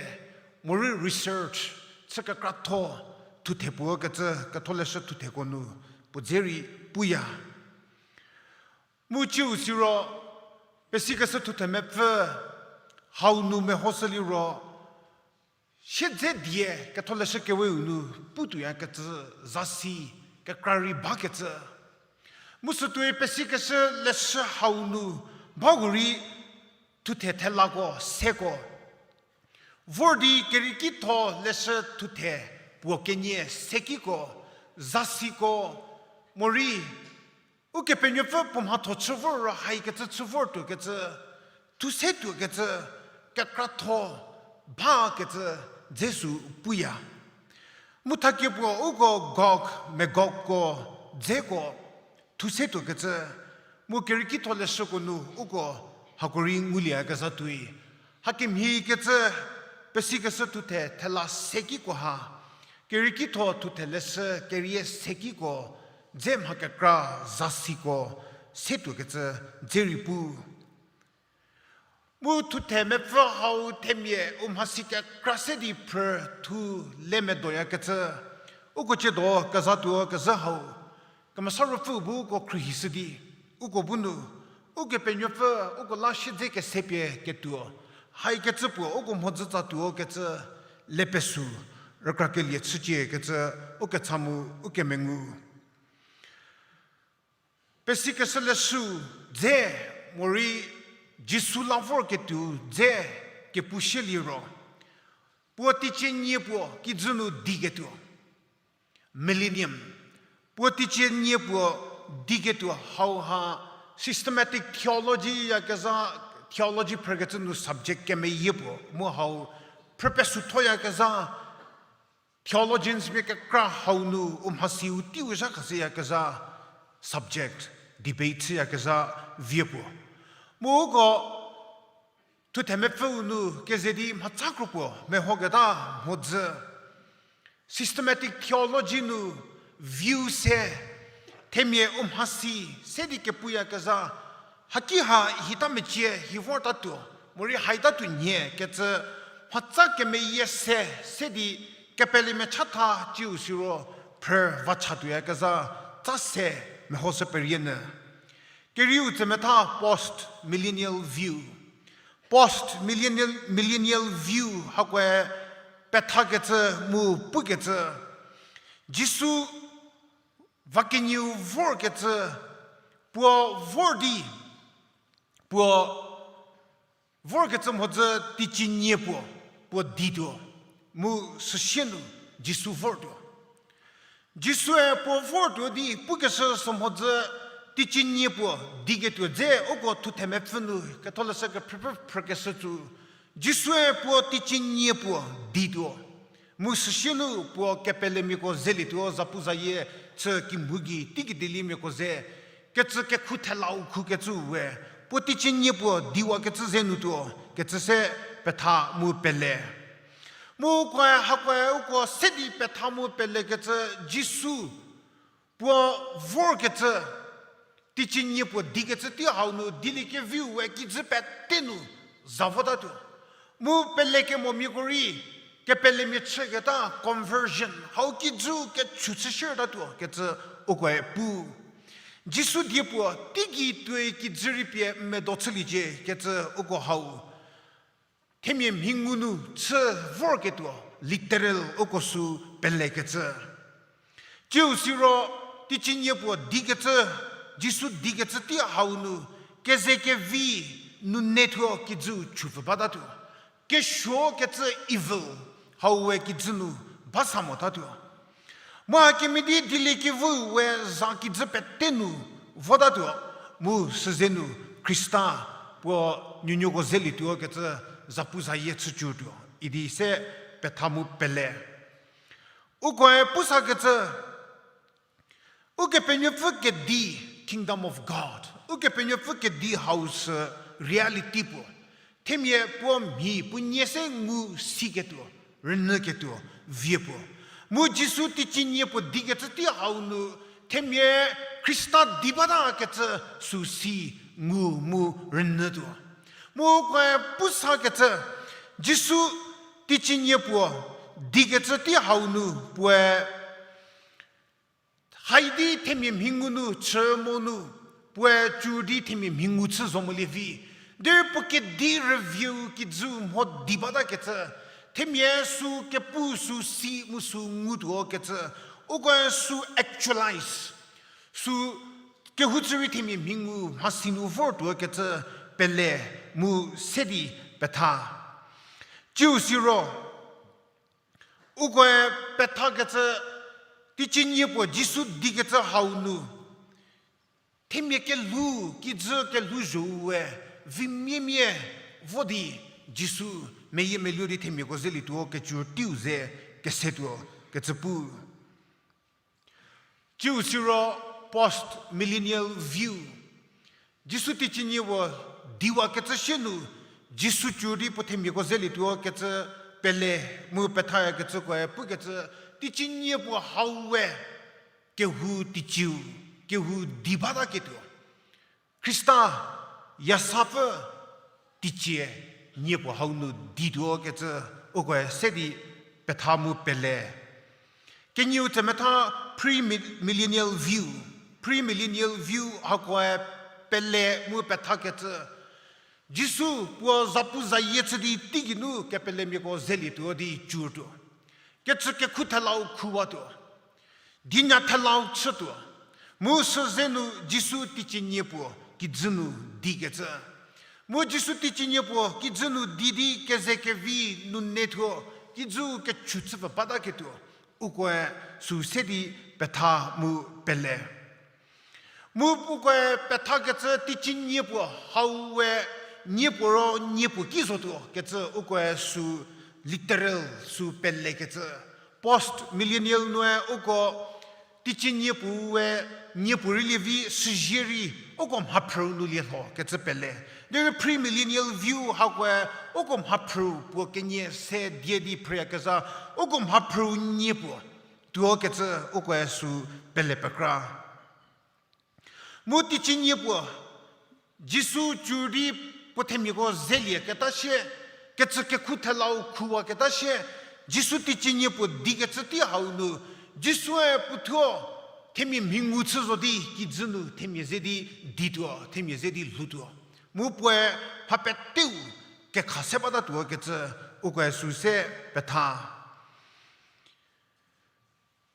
morei research chü kekratho thuthe puo kecü ketholeshü thutheko nu puo dze rei puya. Mu ciu siro, pesikeshü thuthe mepfü hau nu mehoshü liro, siedze die ketholeshü keweu nu putuoyakecü zasi kekra rei bakecü. Mu sütuoi pesikeshü leshü hau nu bako rei thuthe thelako seko vor di keriekitho leshü thuthe puo kenie sekiko, zasiko, morei Ukepenuopfü puo mhatho chü vor ro haikecü chü vortuokecü, thuse tuokecü, kekratho bakecü dze sü puya. Mu thakie puo uko Gog Magogko dzeko thuse tuokecü, mu keriekitho leshüko nu uko hako rei ngulieyakezha tuoi. Hakemhie kecü pesikeshü thuthe thela sekiko ha, keriekitho thuthe leshü kerie sekiko, dze mha kekra zasiko se tuokecü dze rei pu. Mu thuthe mepfü hau themia u mhasi kekra se di phrü thu le medoyakecü, uko ciedo kezatuo kezhü hau, Kemesa Ruopfü bu uko khruohishü di, uko bu nu, Ukepenuopfü uko la siedze kesepie ketuo, haikecü puo uko mhodzü tsatuo kecü le pesü, rükrakelie chücie kecü, ukecha mu, ukemengu. Pesikeshü leshü dze, morei Jisu la vorketuo dze kepu sie liro, puo teicie nie puo kijü nu diketuo, millennium, puo teicie nie puo diketuo hauha systematic theology yakezha, theology phrükecü nu subject kemeyie puo mu hau phrü pesuthoyakezha, theologians mia kekra hau nu u mhasiu teiu zha khashüyakezha subject, debate chüyakezha vie puo. Mu uko thuthe mepfüu nu keze di mhatsa kro puo mehoketa mhodzü, Systematic theology nu view se, themia u mhasi se di kepuyakezha, haki ha hita mecie hi vortatuo, morei haitatuo nhie kecü, mhatsa kemeyie se, se di kepelemia chatha ciu siro phrü va chatuoyakezha, tsa se mehoshü perie nyü. Kerieu tsemetha post millennial view. Post millennial, millennial view hakoe pethakecü mu pukecü, Jisu va kenieu vorkecü, puo vor di, puo vorkecü mhodzü teicie nie puo, puo dituo, mu süsie nu Jisu vortuo. Jisue puo vortuo di pukeshü sü mhodzü teicie nie puo diketuo dze uko thuthe mepfü nu ketholeshü kephrüphrü phrükeshü tsu, Jisue puo teicie nie puo dituo. Mu süsie nu puo kepelemiako zelietuo, zapuzayie chü kimhie gei teiki dieliemiako ze, kecü kekhu thelau khukecü we, puo teicie nie puo diwakecü ze nu tuo, kecü se petha mu pele. Mu ukoe hakoe uko se di petha mu pelekecü Jisu puo vorkecü, teicie nie puo dikecü tei hau nu dieliekeviu we kijü pete nu za votatuo. Mu pelekemomiako rei, kepelemia chüketa conversion, hau kijü kechü chüshürtatuo kecü ukoe pu. Jisu die puo teigei tuoi kijü rei pie medo chüliecie kecü uko hau. Themia mhingu nu chü vorketuo, literal uko sü pelekecü. Ciu siro, teicie nie puo dikecü, Jisu dikecü tei hau nu, kezekevi nunethuo kijüu chupfü batatuo. Kesuokecü evil, hau we kijü nu ba sa motatuo. Mu hakemhie di dieliekeviu we za kijü pete nu votatuo, mu süze nu Khrista puo nuonuoko zelietuo kecü zapuzayie chücütuo idi se petha mu pele. Ukoe pusakecü, Ukepenuopfü kedi, Kingdom of God, Ukepenuopfü kedi hau sü reality puo. Themia puo mhi puo nie se ngu siketuo, rünyüketuo, vie puo. Mu Jisu teicie nie puo dikecü tei hau nu, themia Khrista di batakecü sü si ngu mu rünyütuo. Mu ukoe pusakecü, Jisu teicie nie puo dikecü tei hau nu puoe haidi themia mhingu nu chü mo nu, puoe cü di themia mhingu chü zo molie vi. Derei puo kedi rüvieu kijü mho di batakecü, themia sü kepu sü si mu sü ngutuo kecü, ukoe sü actualize, sü kehoupuorei themia mhingu mhasi nu vortuo kecü pele mu se di petha. Ciu siro, ukoe pethakecü, teicie nie puo Jisu dikecü hau nu, themia kelhou, kijü kelhouzho we, vimiemia vo di Jisu meyiemeluo di themiako zelietuo kecü teiu ze kesetuo kecü pu. Ciu siro post millennial view. Jisu teicie nie puo diwakecü sie nu, Jisu cü di puo themiako zelietuo kecü pele mu pethayakecükoe pukecü, teicie nie puo hau we kehou teicieu, kehou di bataketuo. Khrista yasapfü teicie nie puo hau nu dituo kecü ukoe se di petha mu pele. Kenieu tsemetha premillennial view, premillennial view hakoe pele mu pethakecü. Jisu puo zapuzayie chü di teigei nu kepelemiako zelietuo di cütuo. Kecü kekhu thelau khuwatuo. Dinya thelau chütuo. Mu süze nu Jisu teicie nie puo kijü nu dikecü. Mu Jisu teicie nie puo kijü nu di di kezekevi nunethuo kijü kechü chüpfü bataketuo. Ukoe sü se di petha mu pele. Mu ukoe pethakecü teicie nie puo hau we nie puo ro nie puo ki zotuo kecü ukoe sü literal sü pelekecü. Post millennial nue uko teicie nie puo we nie puo rei lievi süzie rei Uko mhaphrüu nu lielho kecü pele. Derei premillennial view hakoe uko mhaphrüu puo kenie se die di phrüyakezha, uko mhaphrüu nie puo tuo kecü ukoe sü pele pekra. Mu teicie nie puo, Jisu cü di puo themiako zelie keta sie, kecü kekhu thelau khuwa keta sie, Jisu teicie nie puo di kecü tei hau nu, Jisue puothuo themia mhingu chü zo di kijü nu themia ze di dituo, themia ze di lhoutuo. Mu puoe mha peteu kekha se batatuo kecü ukoe sü se petha.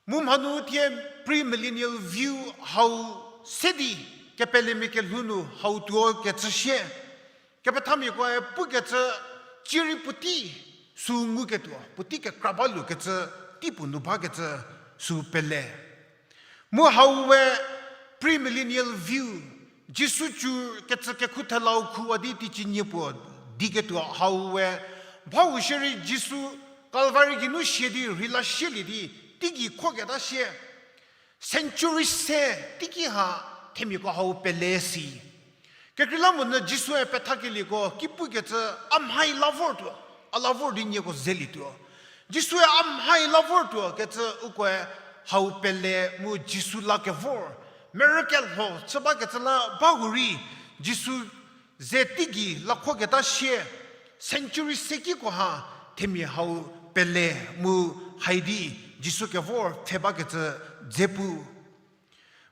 Mu mhanu thie premillennial view hau se di kepelemia kelhou nu hau tuo kecü sie, kepethamiakoe pukecü cierei puotei sü nguketuo, puotei kekra baluo kecü tei puo nu bakecü sü pele. Mu hau we premillennial view, Jisu cü kecü kekhu thelau khuwa di teicie nie puo di ketuo hau we, bau shierei Jisu Calvary geinu sie di rheila sielie di teigei khoketa sie, century se teiki ha themiako hau pele si. Kekreilamonyü Jisue pethakelieko ki pukecü a mhai la vortuo, a la vor di nieko zelietuo. Jisue a mhai la vortuo kecü ukoe hau pele mu Jisu la kevor, miracle lho chü bakecü la bahurei, Jisu ze teigei la khoketa sie, century sekiko ha themia hau pele mu haidi Jisu kevor pfhe bakecü dze pu.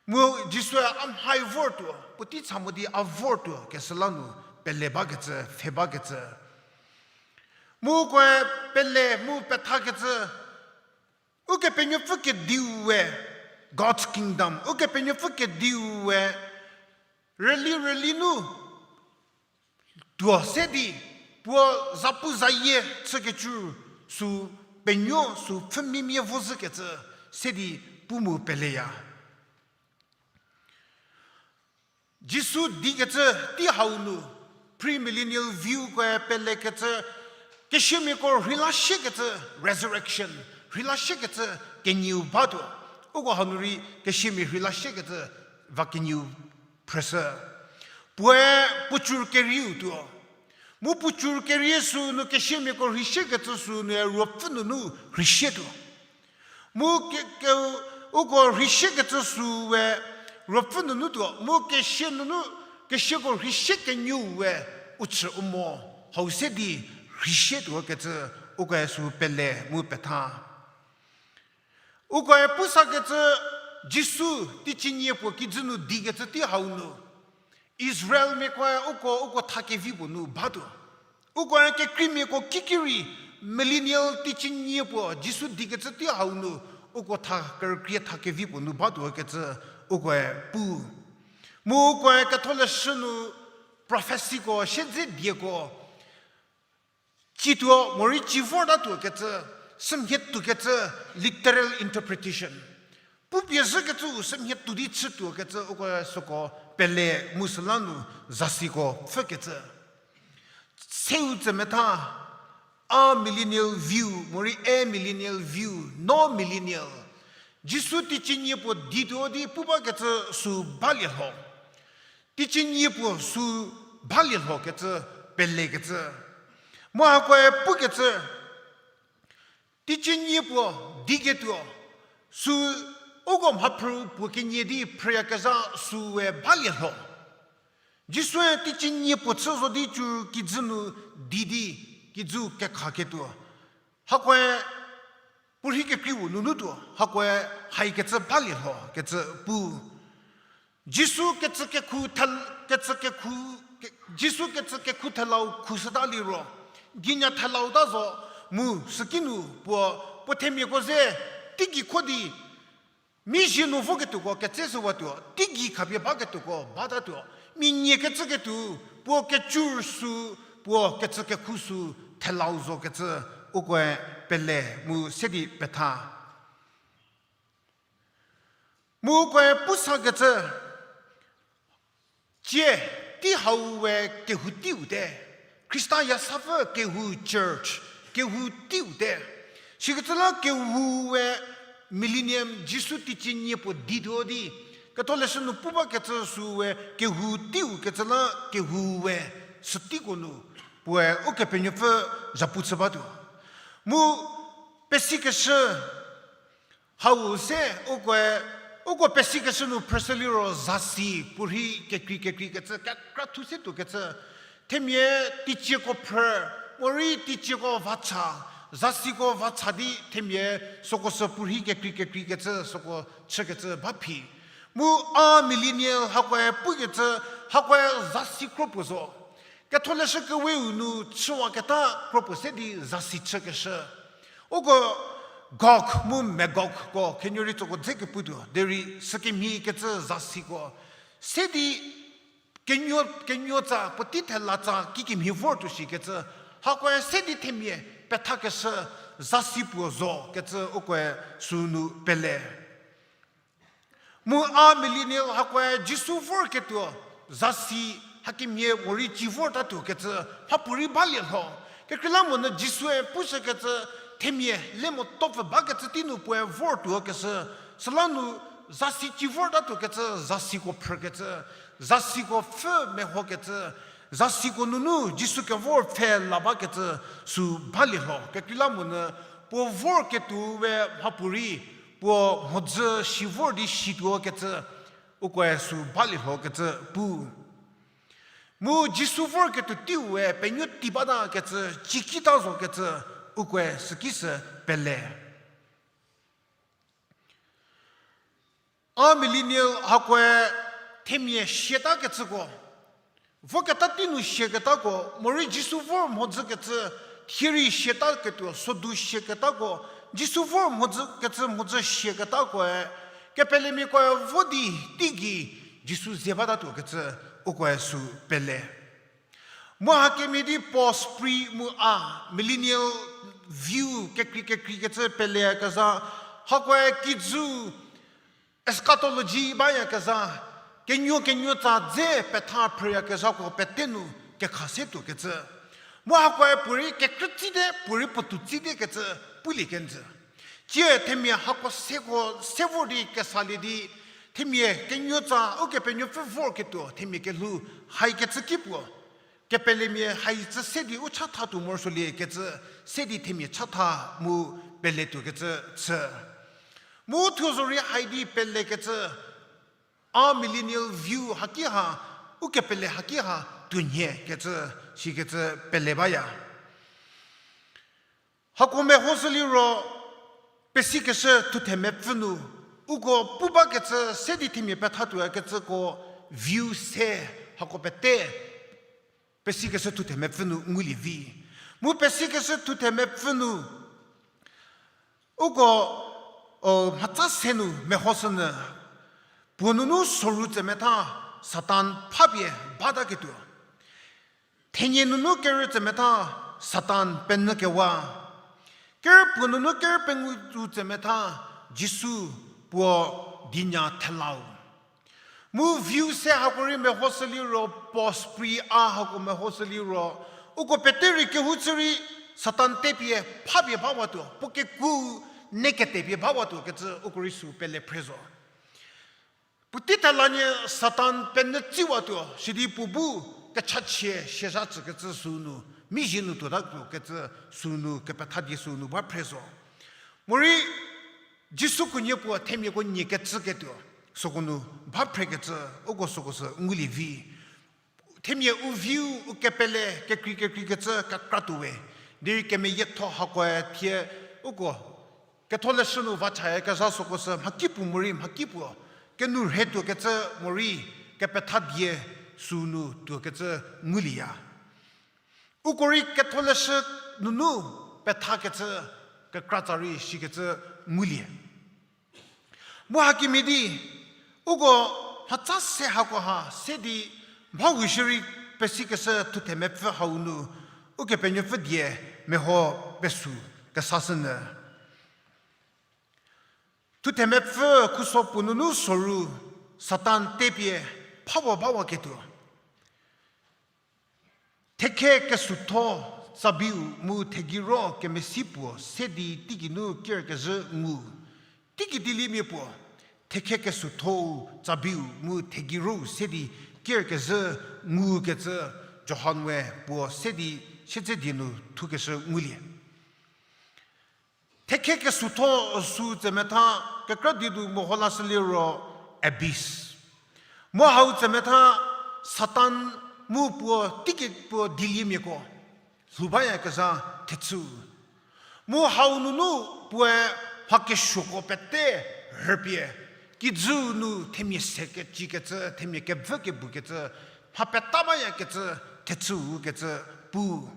Mu Jisue a mhai vortuo, puotei cha mo di a vortuo keshü la nu pele bakecü, pfhe bakecü. Mu ukoe pele mu pethakecü, Ukepenuopfü kediu we, God's kingdom, Ukepenuopfü kediu we, rüli rüli nu tuo se di, puo zapu zayie chükecü sü penuo sü pfhü mimie vozhükecü se di pu mu peleya. Jisu dikecü tei hau nu, premillennial view koe pelekecü, kesiamiako rheila siekecü, resurrection, rheila siekecü kenieu batuo. Uko hanu rei kesiamia rheila siekecü va kenieu phrüshü. Puoe puo cür kerieu tuo. Mu puo cür kerie sünu kesiamiako rheisiekecü sünu ruopfü nunu rheisietuo. Mu ke, ke, uko rheisiekecü süe ruopfü nunu tuo, mu kesie nunu, kesiako rheisiekenyüe u chü u mo, hau se di rheisietuo kecü, ukoe sü pele mu petha. Ukoe pusakecü Jisu teicie nie puo kijü nu dikecü tei hau nu, Israelmiakoe uko, uko tha kevi puo nu batuo. Ukoe kekreimiako kikirei millennial teicie nie puo Jisu dikecü tei hau nu, uko tha kerükrie tha kevi puo nu batuo kecü ukoe pu. Mu ukoe ketholeshü nu prophecyko siedze dieko cituo morei ci vortatuo kecü, sümhie tuokecü, literal interpretation. Pupie zhükecüu sümhie tuo di chütuo kecü uko süko pele mu süla nu zasiko pfhükecü. Seu tsemetha, amillennial view morei amillennial view, no millennial. Jisu teicie nie puo dituo di pu bakecü sü balie lho. Teicie nie puo sü balie lho kecü, pelekecü. Mu hakoe pukecü, teicie nie puo diketuo, sü uko mhaphrü puo kenie di phrüyakezha süe balie lho. Jisue teicie nie puo chü zo di cü kijü nu di di, kijü kekhaketuo. Hakoe puorhi kekreiu nunu tuo, hakoe haikecü balie lho kecü pu. Jisu kecü kekhu thel-, kecü kekhu, ke-, Jisu kecü kekhu thelau khushüta liro, ginya thelau ta zo, mu sükinu puo, puo themiako ze, teigei kho di, mi zie nu voketuoko ketse shüwatuo, teigei khapie baketuoko batatuo, mi nie kecüketuo, puo kecü sü, puo kecü kekhu sü, thelau zo kecü, ukoe pele mu se di petha. Mu ukoe pusakecü, tie, tei hau we kehou teiu te. Khrista yasapfü kehou church, kehou teiu te. Sikecü la kehou we millennium Jisu teicie nie puo dituo di, Ketholeshü nu pu bakecü süu we kehou teiu kecü la kehou we süteiko nu puoe Ukepenuopfü zhapu chü batuo. Mu pesikeshü hau se ukoe, uko pesikeshü nu phrüshü liro zasi puorhi kekrei kekreikecü kekra thu se tuokecü. Themia teicieko phrü, morei teicieko vacha, zasiko vacha di themia süko sü puorhi kekrei kekreikecü süko chükecü ba phi. Mu amillennial hakoe pukecü, hakoe zasi kro puo zo. Ketholeshü keweu nu chüwaketa kro puo se di zasi chükeshü. Uko Gog mu Magogko khenuo rei tsoko dze kepu tuo, derei sükemhie kecü zasiko. Se di kenuo, kenuo tsa, puotei thela tsa kikemhie vor tuo shikecü. Hakoe se di themia pethakeshü zasi puo zo kecü ukoe sünu pele. Mu amillennial hakoe Jisu vorketuo zasi hakemhie morei ci vortatuo kecü mhapuorei balie lho. Kekreilamonyü Jisue pushükecü themia le motopfü bakecü tei nu puoe vortuo keshü. Süla nu zasi ci vortatuo kecü, zasiko phrükecü, zasiko pfhü mehokecü, zasiko nunu Jisu kevor pfhe la bakecü sü balie lho. Kekreilamonyü puo vorketuo we mhapuorei puo mhodzü shi vor di shituo kecü ukoe sü balie lho kecü pu. Mu Jisu vorketuo teiu we penuo tei bata kecü, cikita zo kecü ukoe süki sü pele. Amillennial hakoe themia siata kecüko, voketa tei nu siaketako, morei Jisu vor mhodzü kecü thie rei siata ketuo, sodu siaketako, Jisu vor mhodzü kecü mhodzü siaketakoe, kepelemiakoe vo di teigei Jisu ze batatuo kecü ukoe sü pele. Mu hakemhie di post pre mu amillennial view kekrei kekreikecü peleyakezha, hakoe kijü eschatology bayakezha, kenuo kenuo tsa dze petha phrüyakezhako pete nu kekha se tuokecü. Mu hakoe puorei kekrütsite, puorei puotou tsite kecü pulie kenjü. Tsie themia hako seko se vor di kesalie di, themia kenuo tsa Ukepenuopfü vorketuo themia kelhou haikecü ki puo. Kepelemia hai cü se di u chatha tuo morosuolie kecü, se di themia chatha mu peletuo kecü chü. Mu thuo zorei hai di pelekecü, amillennial view haki ha, ukepele haki ha tuonhie kecü, sikecü pele baya. Hako mehoshü liro, pesikeshü thuthe mepfü nu, uko pu bakecü se di themia pethatuo kecüko view se hako pete pesikeshü thuthe mepfü nu ngulie vi. Mu pesikeshü thuthe mepfü nu, uko, o, mhatsa se nu mehoshünyü, puo nunu soru tsemetha Satan phapie bataketuo. Thenie nunu kerü tsemetha Satan penyü kewa. Kerü puo nunu kerü pengou tsemetha Jisu puo dinya thelau. Mu view se hako rei mehoshü liro, post pre a hako mehoshü liro, uko pete rei kehouchü rei Satan tepie phapie bawatuo, puo kekuo ne ketepie bawatuo kecü uko rei sü pele phre zo. Puotei thela nie Satan penyü tsiwatuo, sidi puo bu kechachie siazha tsükecü sünu, mizhie nu tuotatuo kecü sünu, kepethadie sünu ba phre zo. Morei Jisu khunhie puo themiako nie kecüketuo, süko nu ba phrekecü, uko süko sü ngulie vi. Themia u view, u kepele kekrei kekreikecü kekra tuo we. Derei kemeyietho hakoe thie uko Ketholeshü nu va chayakezha süko sü mhakipuo morei mhakipuo kenu rhetuokecü morei kepethadie sünu tuokecü ngulieya. Uko rei Ketholeshü nunu pethakecü kekratsa rei shikecü ngulie. Mu hakemhie di, uko mhatsa se hako ha se di mha hushierei pesikeshü thuthe mepfü hau nu, Ukepenuopfü die meho pesu kesashünyü. Thuthe mepfü khuso puo nunu soru Satan tepie phawa bawaketuo. Thekhe kesutho tsabiu mu thegiro kemesi puo se di teigeinu kerkezhü ngu. Teigei dieliemia puo, thekhe kesuothou tsabiu mu thegiro se di kerkezhü ngukecü Johan we puo se di siedze die nu thukeshü ngulie. Thekhe kesuotho sü tsemetha kekra die nu meho lashü liro abyss. Mu hau tsemetha Satan mu puo teiki puo dieliemiako lhou bayakezha thechü. Mu hau nunu puoe mha kesuoko pete rhüpie, kijü nu themia se kecikecü, themia kevü kebukecü, mha peta bayakecü thechüu kecü pu.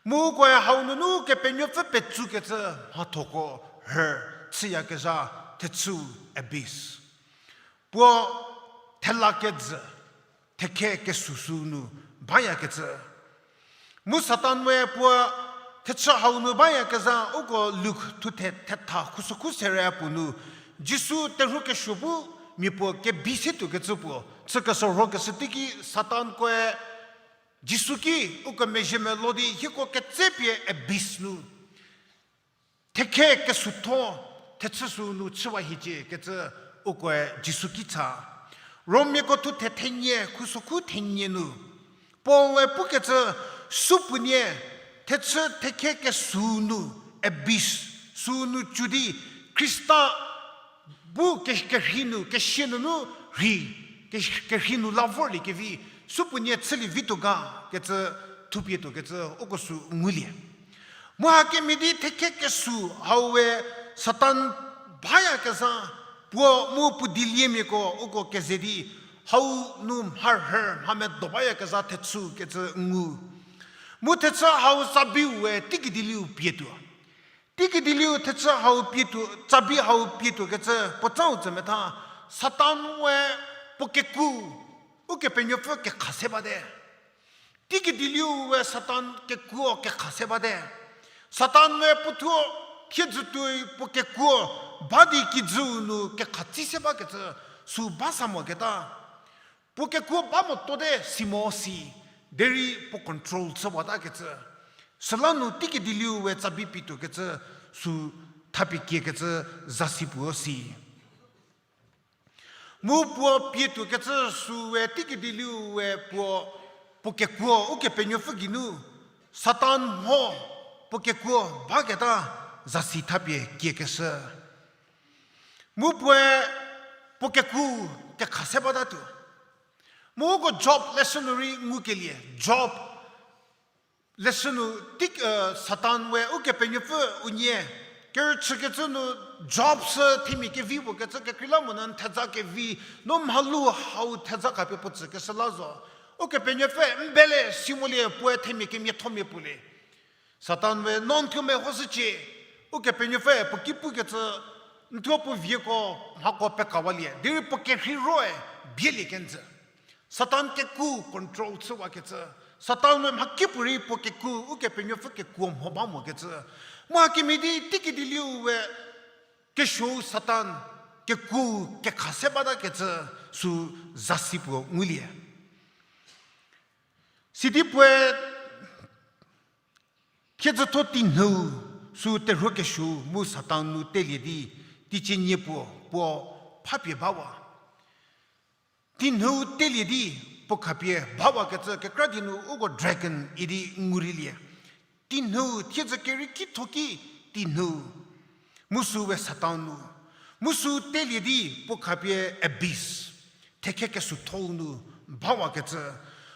Mu ukoe hau nunu Kepenuopfü petsukecü mhathoko rhü chüyakezha thechüu abyss. Puo thela kejü, thekhe kesuo sü nu bayakecü. Mu Satan we puo thechü hau nu bayakezha uko Luk thuthe thetha khusokhu sere puo nu, Jisu terhuo kesuo bu mia puo kebi se tuokecü puo chü kesorhokeshü teiki Satan koe Jisu ki uko mezhie melo di hieko ketsepie abyss nu, thekhe kesuotho thechü sü nu chüwa hiecie kecü ukoe Jisu ki cha. Rommiako thuthe thenie khusokhu thenie nu Paul-e pukecü, supuonie thechü thekhe kesuo nu, abyss sü nu cü di Khrista bu ke- kerhei nu, kesia nunu rhei, ke- kerhei nu la vorliekevi, supuonie chülie vituo ga kecü thupie tuokecü uko sü ngulie. Mu hakemhie di thekhe kesuo hau we Satan bayakezha puo mu puo dieliemiako uko keze di hau nu mharhü mha medo bayakezha thechü kecü ngu. Mu thechü hau tsabiu we teiki dieliu pie tuo. Teiki dieliu thechü hau pie tuo, tsabi hau pie tuokecü puo tsau tsemetha, Satan we puo keku Ukepenuopfü kekha se bate. Teiki dieliu we Satan kekuo kekha se bate. Satan we puothuo thiedzü tuoi puo kekuo ba di kijüu nu kekha tsi se bakecü sü ba sa moketa. Puo kekuo ba motuote si mo si, derei puo control chüwatakecü. Süla nu teiki dieliu we tsabi pie tuokecü sü thapie kiekecü zasi puo si. Mu puo pie tuokecü sü we teiki dieliu we puo, puo kekuo Ukepenuopfü geinu, Satan mho puo kekuo baketa zasi thapie kiekeshü. Mu puoe puo keku kekha se batatuo. Mu uko Job leshü nu rei ngukelie, Job leshü nu teiki, Satan we Ukepenuopfü unie kerüchükecü nu Job sü themia kevi puokecü kekreilamonyü n theza kevi, no mhalu hau theza khapie puo tsükeshü la zo. Ukepenuopfü n bele si molie puoe themia kemiathomia puo le. Satan we no n thuo mehoshücie, Ukepenuopfüe puo ki pukecü, n thuo puo vieko mhako pekawalie, derei puo kerhei roe bielie kenjü. Satan keku control chüwakecü. Satan we mhakipuorei puo keku Ukepenuopfü kekuo mho ba mokecü. Mu hakemhie di teiki dieliu we kesuou Satan keku kekha se batakecü sü zasi puo ngulie. Sidi puoe thiedzütho tinhüu sü terhuo kesuou mu Satan nu telie di, teicie nie puo, puo phapie bawa. Tinhüu telie di puo khapie bawakecü kekra die nu uko dragon idi ngureilie. Tinhüu thiedzü kerei kitho ki tinhüu. Mu sü we Satan nu. Mu sü telie di puo khapie abyss, thekhe kesuothou nu bawakecü.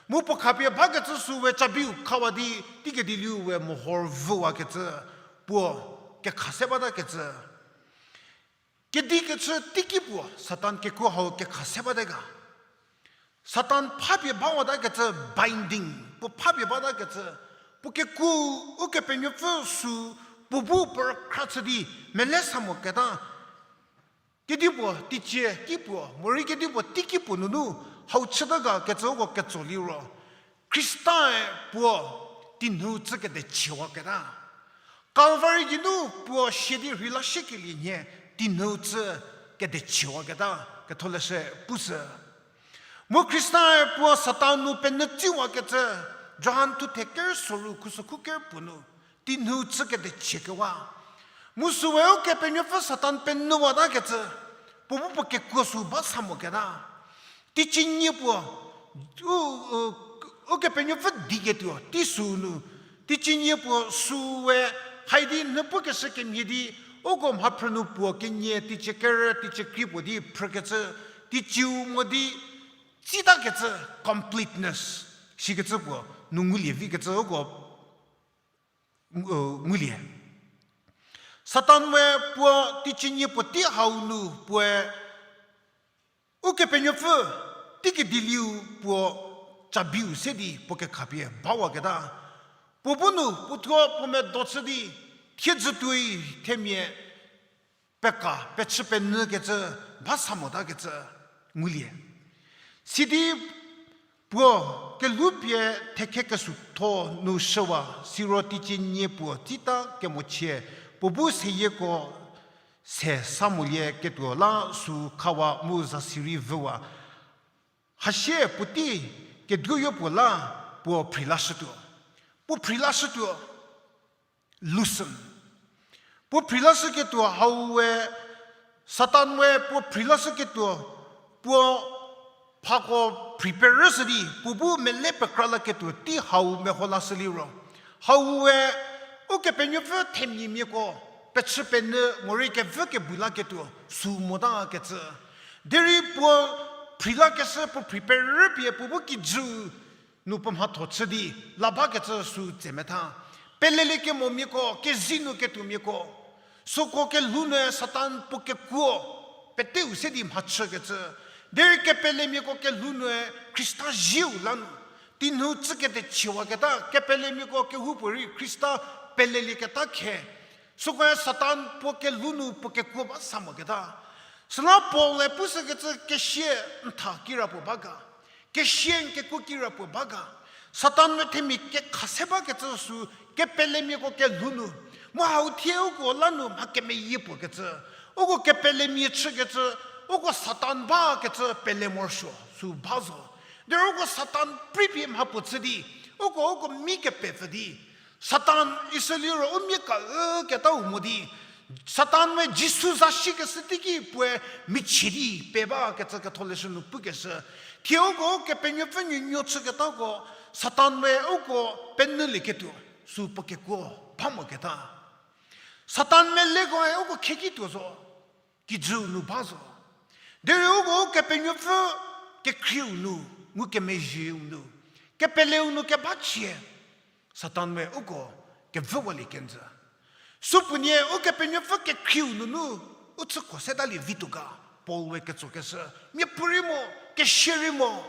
Mu puo khapie bakecü sü we cabiu khawa di teiki dieliu we mohor vüwakecü puo kekha se batakecü. Kedi kechü teiki puo Satan kekuo hau kekha se bate ga. Satan phapie bawatakecü binding, puo phapie batakecü, puo keku Ukepenuopfü sü puo bu puo rükhra chü di mele sa moketa. Kedipuo teicie ki puo, morei kedipuo teiki puo nunu hau chüta ga kecü uko ketso liro, Khrista-e puo tinhüu chü kedechüwaketa. Calvary geinu puo sia di rheila shükelie nhie tinhüu chü kedechüwaketa, ketholeshü pushü. Mu Khrista-e puo Satan nu penyü tsiwakecü, Johan thuthe ker soru khusokhu ker puo nu, tinhüu chü kedechükewa. Mu süwe Ukepenuopfü Satan penyüwatakecü, Puo bu puo kekuo sü ba sa moketa. Teicie nie puo, u, u, Ukepenuopfü diketuo, tei sü nu. Teicie nie puo süe, haidi nü pukeshü kemhie di, uko mhaphrü nu puo kenie, teicie kerü, teicie krie puo di phrükecü, teicieu mo di, tsitakecü completeness, sikecü puo, nu ngulie vikecü uko, u, ngulie. Satan-e puo teicie nie puo tei hau nu puoe, Ukepenuopfü, teiki dieliu puo cabiu se di puo kekhapie bawaketa. Puo bu nu, puo thuo puo medo chü di, thiedzü tuoi themia peka, pechü penyükecü, ba sa motakecü, ngulie. Sidi puo kelhoupie thekhe kesutho nu shüwa, siro teicie nie puo tsita kemochie, puo bu seyieko se sa molieketuo la sü khawa mu za sirei vüwa. Hasie puotei keduoyo puo la puo phrilashütuo. Puo phrilashütuo. Loosen. Puo phrilashüketuo hau we, Satan we puo phrilashüketuo, puo phako phri perüshü di, puo bu mele pekra laketuo tei hau meho lashü liro. Hau we, Ukepenuopfü themiamiako, pechü penyü morei kevü kebu laketuo, sü motakecü. Derei puo phrilakeshü puo phri perüpie puo bu kijü nu puo mhatho chü di, la bakecü sü tsemetha. Peleliekemomiako, kezie nu ketuomiako. Süko kelhou nue Satan puo kekuo, peteu se di mhachükecü. Derei kepelemiako kelhou nue Khrista zieu lanu. Teinhou tsükede chiewaketa, kepelemiako kehoupuorei Khrista pelelieketa khe. Sükoe Satan puo kelhou nu puo kekuo ba sa moketa. Süla Paul-e pushükecü kesie n tha kirapuo ba ga. Kesie n kekuo kirapuo ba ga. Satan-e themia kekha se bakecü sü kepelemiako kelhou nu. Mu hau thie uko la nu mha kemeyie puokecü. Uko kepelemia chükecü. Uko Satan bakecü pele morosuo sü ba zo. Derei uko Satan pripie mhapuo chü di. Uko uko mi kepepfü di. Satan isü liro u mia ka üketau mo di, Satan-e Jisu za shikeshü teiki puoe michie di pe bakecü ketholeshü nu pukeshü. Thie uko Ukepenuopfü nuonuo chüketako, Satan-e uko penyülieketuo, sü puo kekuo ba moketa. Satan melekoe uko khekituo zo. Kijüu nu ba zo. Derei uko Ukepenuopfü kekhrieu nu, ngukemezhieu nu, kepeleu nu keba chie, Satan-e uko kevüwalie kenjü. Supuonie Ukepenuopfü kekhrieu nunu u chüko setalie vituo ga, Paul-e ketsokeshü, miapuorei mo, kesie rei mo.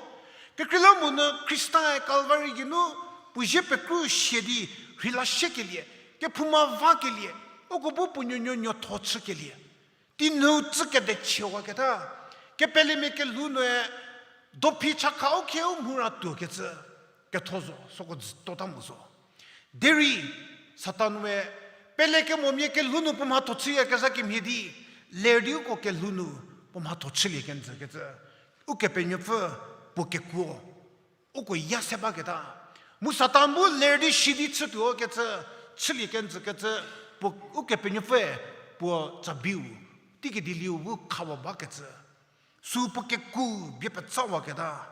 Kekreilamonyü Khrista-e Calvary geinu puo zie pekru sia di rheila shiekelie, kephouma vakelie, uko bu puo nuonuo nuotho chükelie. Teinhou tsükede chiewaketa, kepelemia kelhou nue, dophi chakha u khieu mhura tuokecü, ketho zo, süko zütota mo zo. Derei, Satan-e, pelekemomia kelhou nu puo mhatho chüyakezha kemhie di, ler di uko kelhou nu puo mhatho chülie kenjükecü, Ukepenuopfü puo kekuo uko ya se baketa. Mu Satan bu ler di shi di chütuo kecü, chülie kenjükecü, puo Ukepenuopfüe puo cabiu, teiki dieliu bu khawa bakecü. Sü puo kekuo bie petsawaketa.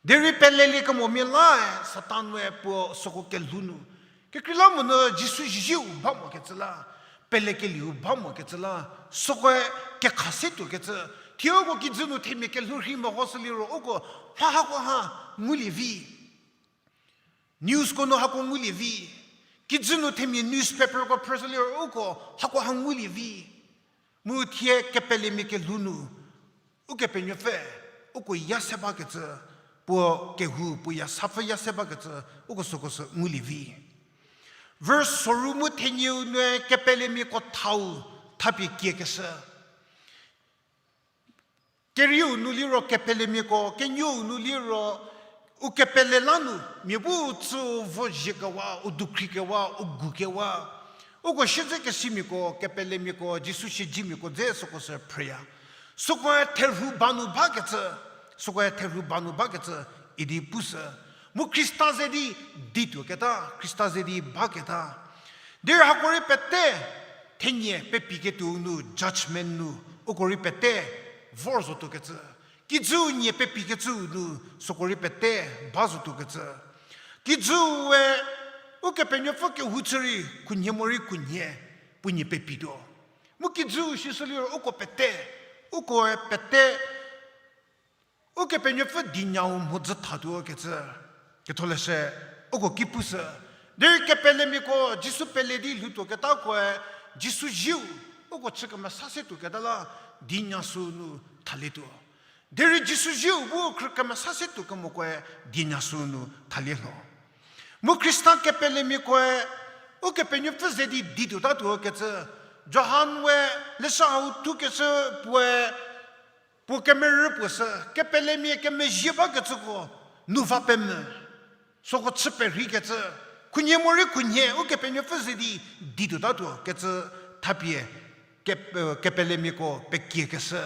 Derei peleliekemomia lae Satan-e puo süko kelhou nu. Kekreilamonyü Jisu zizieu ba mokecü la, pelekelieu ba mokecü la, sükoe kekha se tuokecü, thie uko kijü nu themia kelhou rhei mehoshü liro uko mha hakoha ngulie vi. Newsko nu hako ngulie vi. Kijü nu themia newspaperko phrüshü liro uko hakoha ngulie vi. Mu thie kepelemia kelhou nu, Ukepenuopfü, uko ya se bakecü, puo kehou, puo ya sapfü ya se bakecü, uko süko sü ngulie vi. Verse soru mu thenieu nue kepelemiako thau, thapie kiekeshü. Kerieu nu liro kepelemiako, kenuou nu liro, u kepele la nu, mia bu u tsü u vo ziekewa, u dukhri kewa, u gu kewa. Uko siedzekesimiako, kepelemiako, Jisu siedzemiako dze süko sü phrüya. Sükoe therhu ba nu bakecü, sükoe therhu ba nu bakecü, idi pushü. Mu Khrista ze di dituoketa, Khrista ze di baketa. Derei hako rei pete, thenie pepiketuou nu, judgment nu, uko rei pete, vor zotuokecü. Kijüu nie pepikecüu nu süko rei pete ba zotuokecü. Kijüu we Ukepenuopfü kehou chü rei khunhie morei khunhie puo nie pepituo. Mu kijüu sishü liro uko pete, ukoe pete Ukepenuopfü dinyau mhodzü thatuo kecü, ketholeshü uko ki pushü. Derei kepelemiako Jisu pele di lhoutuoketakoe Jisu zieu uko chü kemesa se tuoketa la dinya süu nu thalietuo. Derei Jisu zieu bu khrü kemesa se tuo kemokoe dinya süu nu thalie lho. Mu Khrista kepelemiakoe Ukepenuopfü ze di dituotatuo kecü, Johan we leshü hau thukeshü puoe puo kemerü puo sü, kepelemia kemezhie bakecüko nu va pemvü. Süko chü perheikecü, khunhie morei khunhie Ukepenuopfü ze di dituotatuo kecü thapie ke-, kepelemiako pekiekeshü.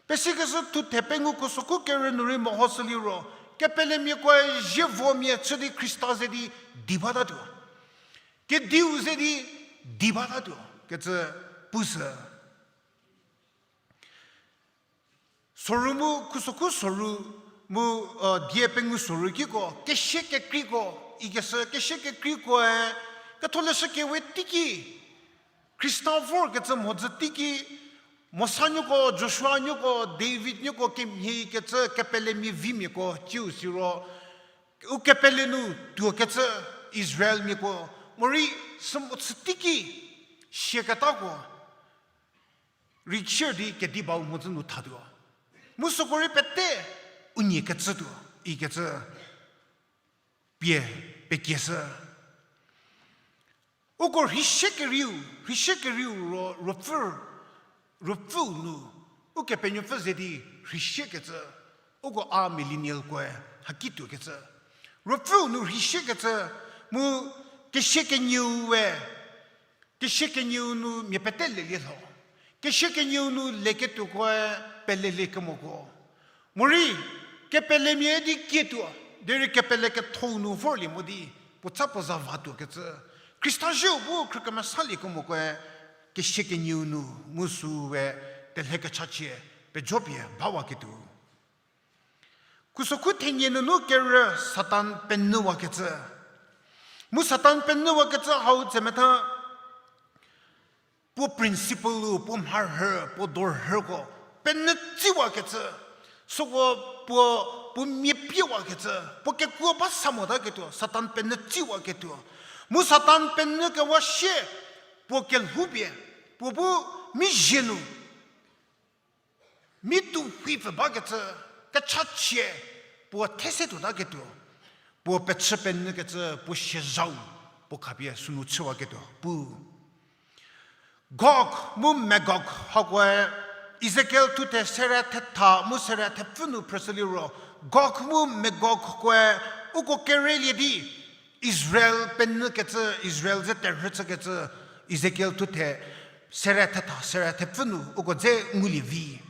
Pesikeshü thuthe pengou khusokhu kerü nu rei mehoshü liro, kepelemiakoe zievomia chü di Khrista ze di di batatuo. Kediu ze di di batatuo kecü pushü. Soru mu khusokhu soru mu, die pengou soru kiko kesie kekreiko, ikeshü kesie kekreikoe ketholeshü kewe teiki, Khrista vorkecü mhodzü teiki, Mosa nuoko, Joshua nuoko, David nuoko kemhie kecü kepelemia vimiako ciu siro, u kepele nu tuokecü Israelmiako, morei sü mo chü teiki, siaketako rei chür di kedi bau mhodzü nu thatuo. Mu süko rei pete unie kecütuo, ikecü pie pekieshü. Uko rhishie kerieu, rhishie kerieu ro, ruopfü, ruopfüu nu, Ukepenuopfü ze di rhishie kecü, uko a millennialkoe haki tuokecü. Ruopfüu nu rhishie kecü, mu kesie kenieu we, kesie kenieu nu mia pete lelie lho. Kesie kenieu nu leketuokoe pelelie kemoko. Morei, kepelemia di kietuo, derei kepele kethou nu vorlie mo di, puotsa puo za vatuokecü. Khrista zieu bu khrü kemesalie kemokoe, kesie kenieu nu mu süu we telhe kechachie, pejopie bawaketuo. Khusokhu thenie nunu kerü Satan penyüwakecü. Mu Satan penyüwakecü hau tsemetha, puo principle-u, puo mharhü, puo dorhüko penyü tsiwakecü. Süko puo, puo mia piewakecü, puo kekuo ba sa motaketuo, Satan penyü tsiwaketuo. Mu Satan penyü kewa sie, puo kelhoupie, puo bu mizhie nu mi tuo phi pfü bakecü, kechachie, puo these tuotaketuo, puo pechü penyükecü, puo siezhau, puo khapie sünu chüwaketuo pu. Gog mu Magog hakoe, Ezekiel thuthe sere thetha mu sere thepfü nu phrüshü liro, Gog mu Magogkoe, uko kerelie di, Israel penyükecü, Israel ze terhü chükecü, Ezekiel thuthe sere thetha, sere thepfü nu uko dze ngulie vi.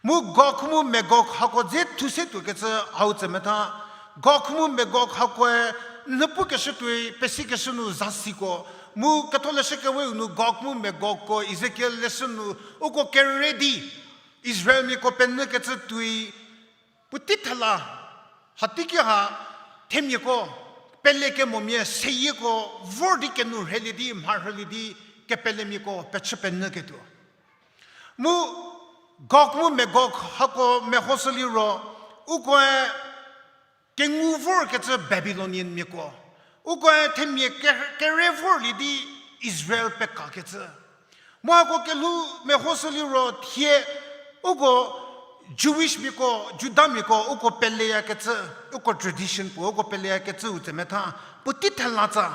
Mu Gog mu Magog hako dze thu se tuokecü hau tsemetha, Gog mu Magog hakoe nhüpukeshü tuoi, pesikeshü nu zasiko, mu ketholeshü keweu nu Gog mu Magogko Ezekiel leshü nu uko kere di, Israelmiako penyükecü tuoi, puotei thela, hateiki ha, themiako, pelekemomia seyieko, vor di kenu rhelie di, mharhülie di, kepelemiako pechü penyüketuo. Mu Gog mu Magog hako mehoshü liro, ukoe kengu vorkecü Babylonianmiako, ukoe themia ke-, kere vorlie di Israel pekakecü. Mu hako kelhou mehoshü liro thie uko Jewishmiako, Judamiako, uko peleyakecü, uko tradition puo, uko peleyakecüu tsemetha, puotei thelatsa.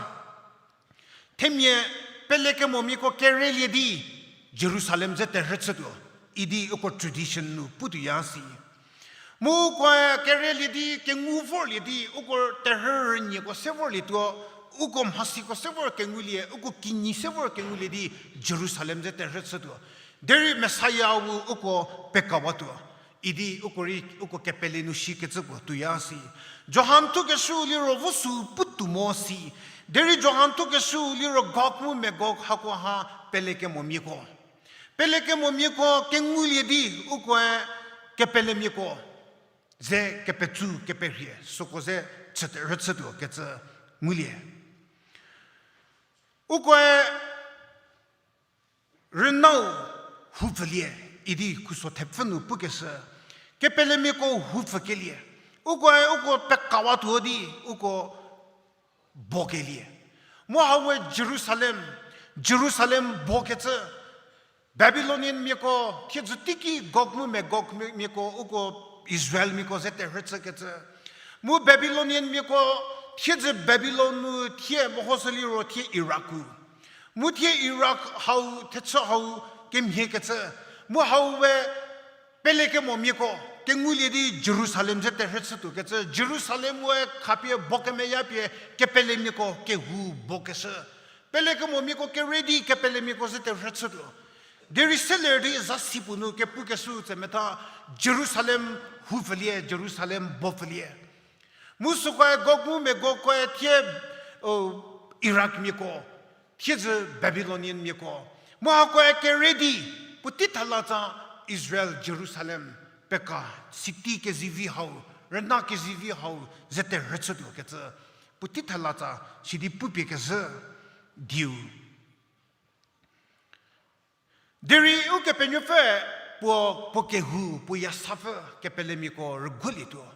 Themia pelekemomiako kerelie di Jerusalem ze terhü chütuo, idi uko tradition nu putuoya si. Mu ukoe kerelie di kengu vorlie di uko terhü rünyieko se vorlietuo, uko mhasiko se vor kengulie, uko kinyi se vor kengulie di Jerusalem ze terhü chütuo. Derei Messiah-u uko pekawatuo. Idi uko rei, uko kepele nu shikecü puo tuoya si. Johan thukeshüu liro vo sü putuo mo si. Derei Johan thukeshüu liro Gog mu Magog hakoha pelekemomiako. Pelekemomiako kengulie di, ukoe kepelemiako ze kepetsu keperhie süko ze chü rüchütuo kecü ngulie. Ukoe rünau houpfülie idi khuso thepfü nu pukeshü, kepelemiako houpfükelie, ukoe uko pekawatuo di uko bokelie. Mu hau we Jerusalem, Jerusalem bokecü, Babylonian miako thiedzü teiki Gog mu Magog mia-, miako uko Israel miako ze terhü chükecü. Mu Babylonian miako thiedzü Babylon nu thie mehoshü liro thie Iraq-u. Mu thie Iraq hau thechü hau kemhiekecü. Mu hau we pelekemomiako kengulie di Jerusalem ze terhü chütuokecü. Jerusalem we khapie bo kemeyapie kepelemiako kehou bokeshü. Pelekemomiako kere di kepelemiako ze terhü chütuo. Derei seler di zasi puo nu kepukeshü tse metha Jerusalem houpfülie, Jerusalem bopfülie. Mu sükoe Gog mu Magog-e thie, o, Iraq miako, thiedzü Babylonian miako. Mu hakoe kere di, puotei thela tsa Israel, Jerusalem, peka, city kezivi hau, rüna kezivi hau, ze terhü chütuokecü. Puotei thela tsa, sidi pupie kezhü, diu. Derei Ukepenuopfü puo, puo kehou, puo yasapfü kepelemiako rüguolietuo.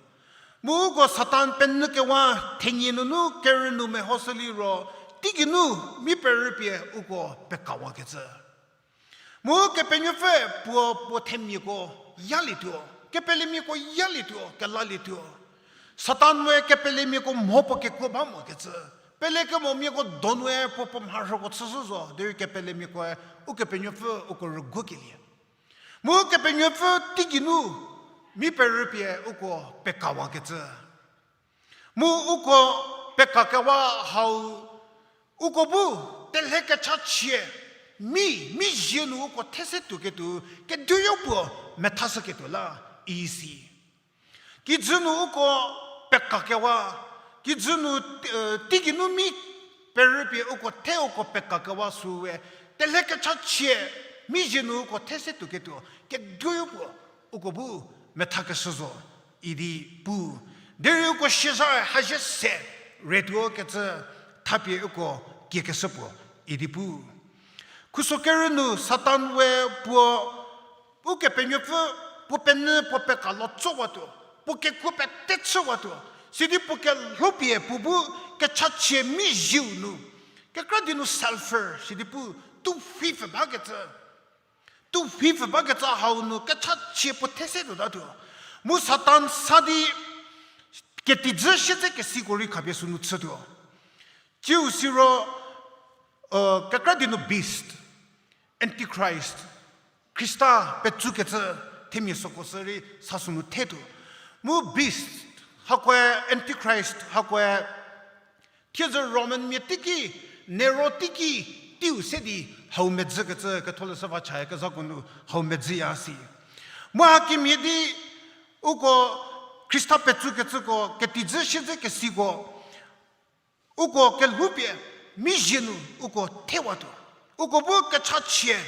Mu uko Satan penyü kewa thenie nunu kerü nu mehoshü liro, teigeinu mi perüpie uko pekawakecü. Mu Kepenuopfü puo, puo themiako yalietuo, kepelemiako yalietuo, kelalietuo. Satan-e kepelemiako mho puo kekuo ba mokecü. Pelekemomiako donue puo puo mharhüko chüshü zo, derei kepelemiakoe Ukepenuopfü uko rüguokelie. Mu Kepenuopfü teigeinu mi perüpie uko pekawakecü. Mu uko pekakewa hau, uko bu telhe kechachie, mi, mi zie nu uko these tuoketuo, keduoyo puo methashüketuo la, isi. Kijü nu uko pekakewa, kijü nu, eh, teigeinu mi perüpie uko the uko pekakewa süwe, telhe kechachie, mi zie nu uko these tuoketuo, keduoyo puo uko bu methakeshü zo idi pu. Derei uko siazha hazhie se retuo kecü thapie uko kiekeshü puo idi pu. Khuso kerü nu Satan we puo Ukepenuopfü puo penyü puo pekalo tsowatuo, puo kekuo pete chüwatuo, sidi puo kelhoupie puo bu kechachie mi zieu nu, kekra di nu sulfur sidi pu, tuphipfü bakecü. Tuphipfü bakecü hau nu kechachie puo these tuotatuo. Mu Satan sa di ketijü siedzekesiko rei khapie sünu chütuo. Tsiu siro, kekra di nu beast, Antichrist, Khrista petsukecü themia süko sü rei sa sünu thetuo. Mu beast, hakoe Antichrist, hakoe thiedzü Roman mia teiki, Nero teiki, teiu se di hau medzükecü ketholeshü va chaya kezhako nu hau medzüya si. Mu hakemhie di uko Khrista petsukecüko, ketijü siedzekesiko, uko kelhoupie, mi zie nu uko thewatuo. Uko bu kechachie,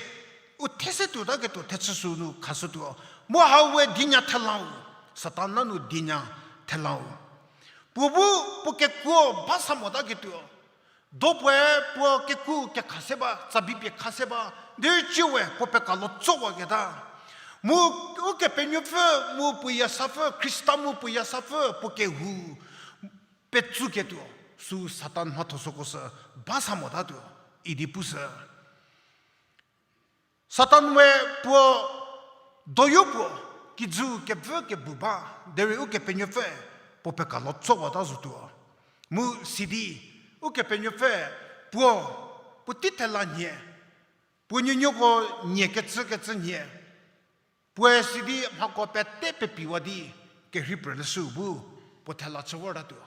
u these tuotaketuo thechü sünu khashütuo. Mu hau we dienya thelau, Satan la nu dienya thelau. Puo bu puo kekuo ba sa motaketuo. Do puoe puo kekuo kekha se ba, tsabi pie kha se ba, derei tsiu we puo pekalo tsowaketa. Mu Ukepenuopfü, mu puo yasapfü, Khrista mu puo yasapfü, puo kehou petsuketuo, sü Satan mhatho süko sü ba sa motatuo, idi pushü. Satan we puo doyo puo, kijü kevü kebu ba, derei Ukepenuopfü puo pekalo tsowata zotuo. Mu sidi, Ukepenuopfü puo, puotei thela nhie, puo nuonuoko nie kecükecü nhie, puoe sidi mhako pete pepiwa di kerhei phrüleshü bu puo thela chü vortatuo.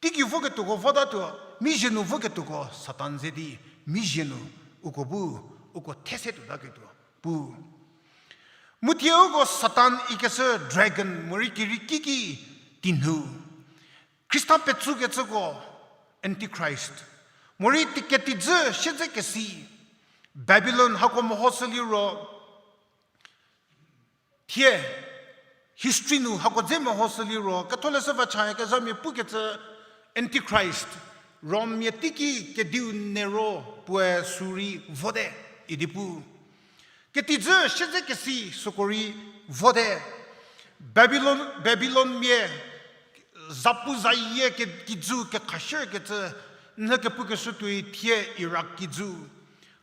Teigei voketuoko votatuo, mi zie nu voketuoko Satan ze di, mi zie nu uko bu, uko these tuotaketuo pu. Mu thie uko Satan ikeshü dragon morei keriekiki teinhou. Khrista petsukecüko Antichrist. Morei ketijü siedzekesi. Babilon hako mehoshü liro, thie history nu hako dze mehoshü liro, ketholeshü va chayakezhamia pukecü Antichrist, Rommia teiki kediu Nero puoe sü rei vote idi pu. Ketijü siedzekesi süko rei vote. Babilon, Babilonmia zapuzayie ke-, kijü kekhashükecü, nhü kepukeshü tuoi thie Iraq kijü.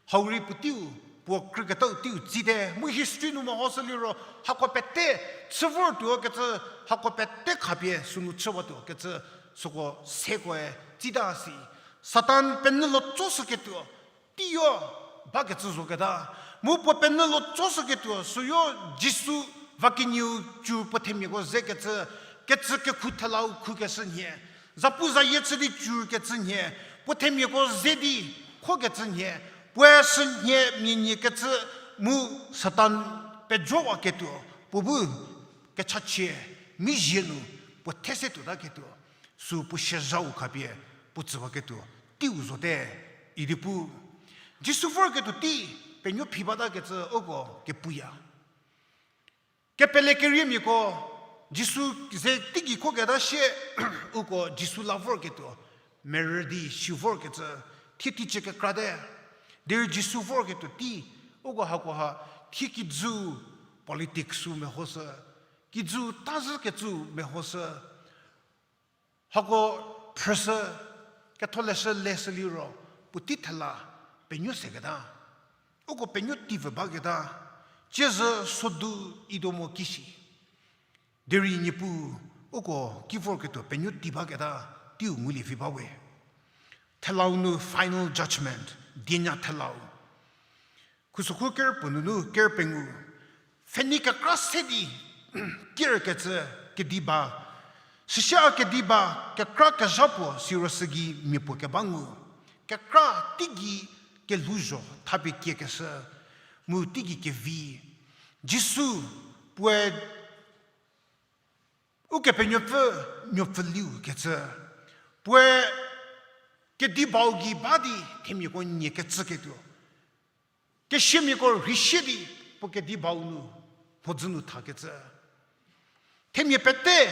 Hau rei puoteiu, puo krüketau teiu tsite, mu history nu mehoshü liro, hako pete chü vortuo kecü, hako pete khapie sünu chüwatuo kecü, süko sekoe tsita si. Satan penyü lo tsoshüketuo, teiyo bakecü zoketa. Mu puo penyü lo tsoshüketuo, süyo Jisu va kenieu cü puo themiako zekecü, kecü kekhu thelau khukeshü nhie. Zapuzayie chü di cükecü nhie, puo themiako ze di khokecü nhie, puoe sünhie mia nyiekecü mu Satan pejowaketuo, puo bu kechachie, mizie nu, puo these tuotaketuo, sü puo siezhau khapie, puo tsüwaketuo, teiu zote, idi pu. Jisu vorketuo tei, penuo phi batakecü uko kepuya. Kepele keriemiako, Jisu ze teigei khoketa sie, uko Jisu la vorketuo, merü di si vorkecü, thie teicie kekrate, derei Jisu vorketuo tei, uko hakoha, thie kijü politics-u mehoshü, kijü tazhükecü mehoshü, hako phrüshü, ketholeshü leshü liro, puotei thela, penuo seketa. Uko penuo tivü baketa, ciezü sodu Idomo kishi. Derei Niepuu, uko ki vorketuo penuo ti baketa, teiu ngulie vi bawe. Thelau nu final judgment, dienya thelau. Khusokhu ker puo nunu ker pengou. Pfhenei kekra se di, kerkecü kediba. Süsia kediba kekra kezha puo siro sügei mia puo keba ngu. Kekra teigei kelhouzho thapie kiekeshü. Mu teigei kevi. Jisu puoe Ukepenuopfü nuopfüliu kecü. Puoe kedibau gei ba di themiako nie kecüketuo. Kesiamiako rheisie di puo kedibau nu, mhodzü nu thakecü. Themia pete,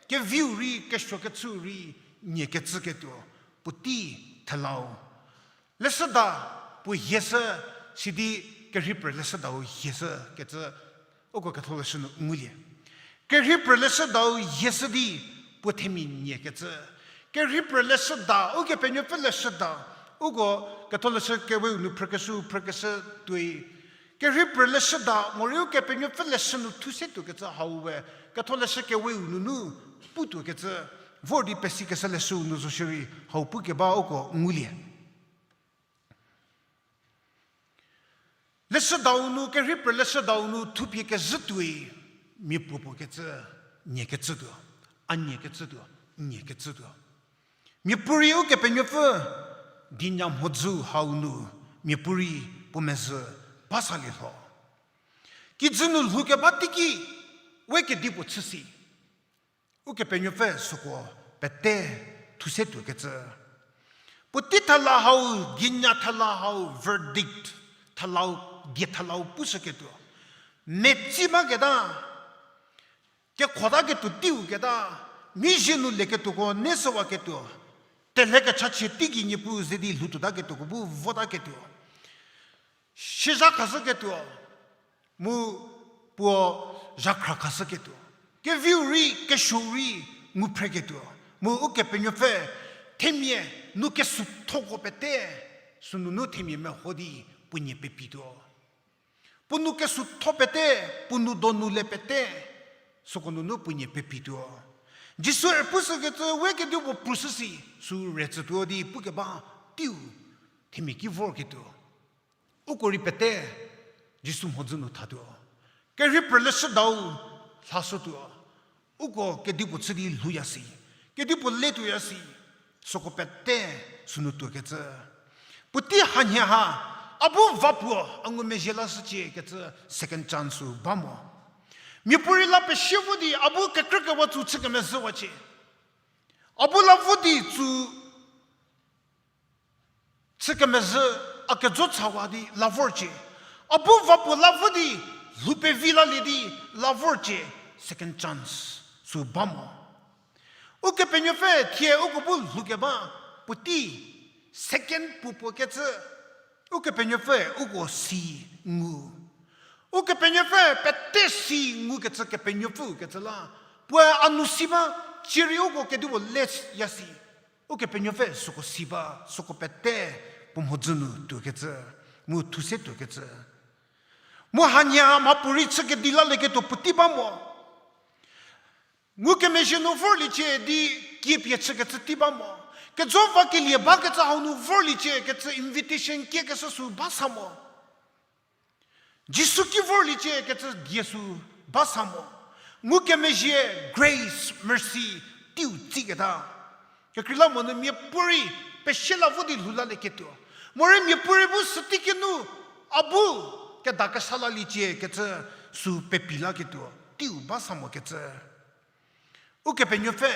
keviu rei, kesuokecüu rei, nie kecüketuo, puotei thelau. Leshüda puo hieshü, sidi kerhei pr leshüdau hieshü kecü, uko ketholeshü nu ngulie. Kerhei pr leshüdau hieshü di puo themia nie kecü. Kerhei pr leshüda, Ukepenuopfü leshüda, uko ketholeshü keweu nu phrükeshü, phrükeshü tuoi. Kerhei pr leshüda, morei Ukepenuopfü leshü nu thu se tuokecü hau we, ketholeshü keweu nunu putuokecü, vor di pesikeshü leshüu nu zo shierei hau pukeba uko ngulie. Leshüdau nu, kerhei pr leshüdau nu thupie kezhü tuoi, miapuo puo kecü, nie kecütuo, a nie kecütuo, nie kecütuo. Miapuorei Ukepenuopfü, dienya mhodzü hau nu, miapuorei puo mezhü ba salie lho. Kijü nu lhoukeba teiki, we kedipuo chüsi. Ukepenuopfü süko pete thu se tuokecü. Puotei thela hau, dienya thela hau, verdict thelau, die thelau pushüketuo. Metsi baketa, kekhota ketuo teiu keta, mizhie nu lieketuoko ne shüwaketuo. Telhe kechachie teigei Niepuu ze di lhoutuotaketuoko bu votaketuo. Siezha khashüketuo, mu puo zhakhra khashüketuo. Keviu rei, kesuou rei, ngu phreketuo. Mu Ukepenuopfü, themia nu kesuothoko pete, sünunu themia meho di puo nie pepituo. Puo nu kesuotho pete, puo nou donu le pete, süko nunu puo nie pepituo. Jisu rei pushükecü we kedipuo prushü si, sü re tsütuo di pukeba teiu, themia ki vorketuo. Uko rei pete, Jisu mhodzü nu thatuo. Kerhei pr leshüdau lhashütuo. Uko kedipuo chü di lhouya si. Kedipuo letuoya si. Süko pete sünu tuokecü. Puotei hanhie ha, a bu va puo, a ngumezhie lashücie kecü second chance-u ba mo. Miapuorei la pesie vo di, a bu kekrükewa tsü chü kemezhüwacie. A bu la vo di tsü chü kemezhü, a kejo thawa di la vorcie. A bu va puo la vo di, lhou pevi lalie di, la vorcie, second chance sü ba mo. Ukepenuopfü thie uko bu lhoukeba puotei, second puo puo kecü, Ukepenuopfü uko si ngu. Ukepenuopfü pete si ngukecü Kepenuopfü kecü la, puoe a nu si ba, cierei uko kedipuo le ya si. Ukepenuopfü süko si ba, süko pete puo mhodzü nu tuokecü, mu thu se tuokecü. Mu hanie mhapuorei chü kedi lalieketuo puotei ba mo. Ngukemezhie nu vorliecie di kiepie chükecü tei ba mo. Kejo vakelie bakecü hau nu vorliecie kecü invitation kiekeshü sü ba sa mo. Jisu ki vorliecie kecü die sü ba sa mo. Ngukemezhie, grace, mercy, teiu tsiketa. Kekreilamonyü miapuorei pesie la vo di lhou lalieketuo. Morei miapuorei bu süteiki nu, a bu kedakesa laliecie kecü sü pepi laketuo teiu ba sa mokecü. Ukepenuopfü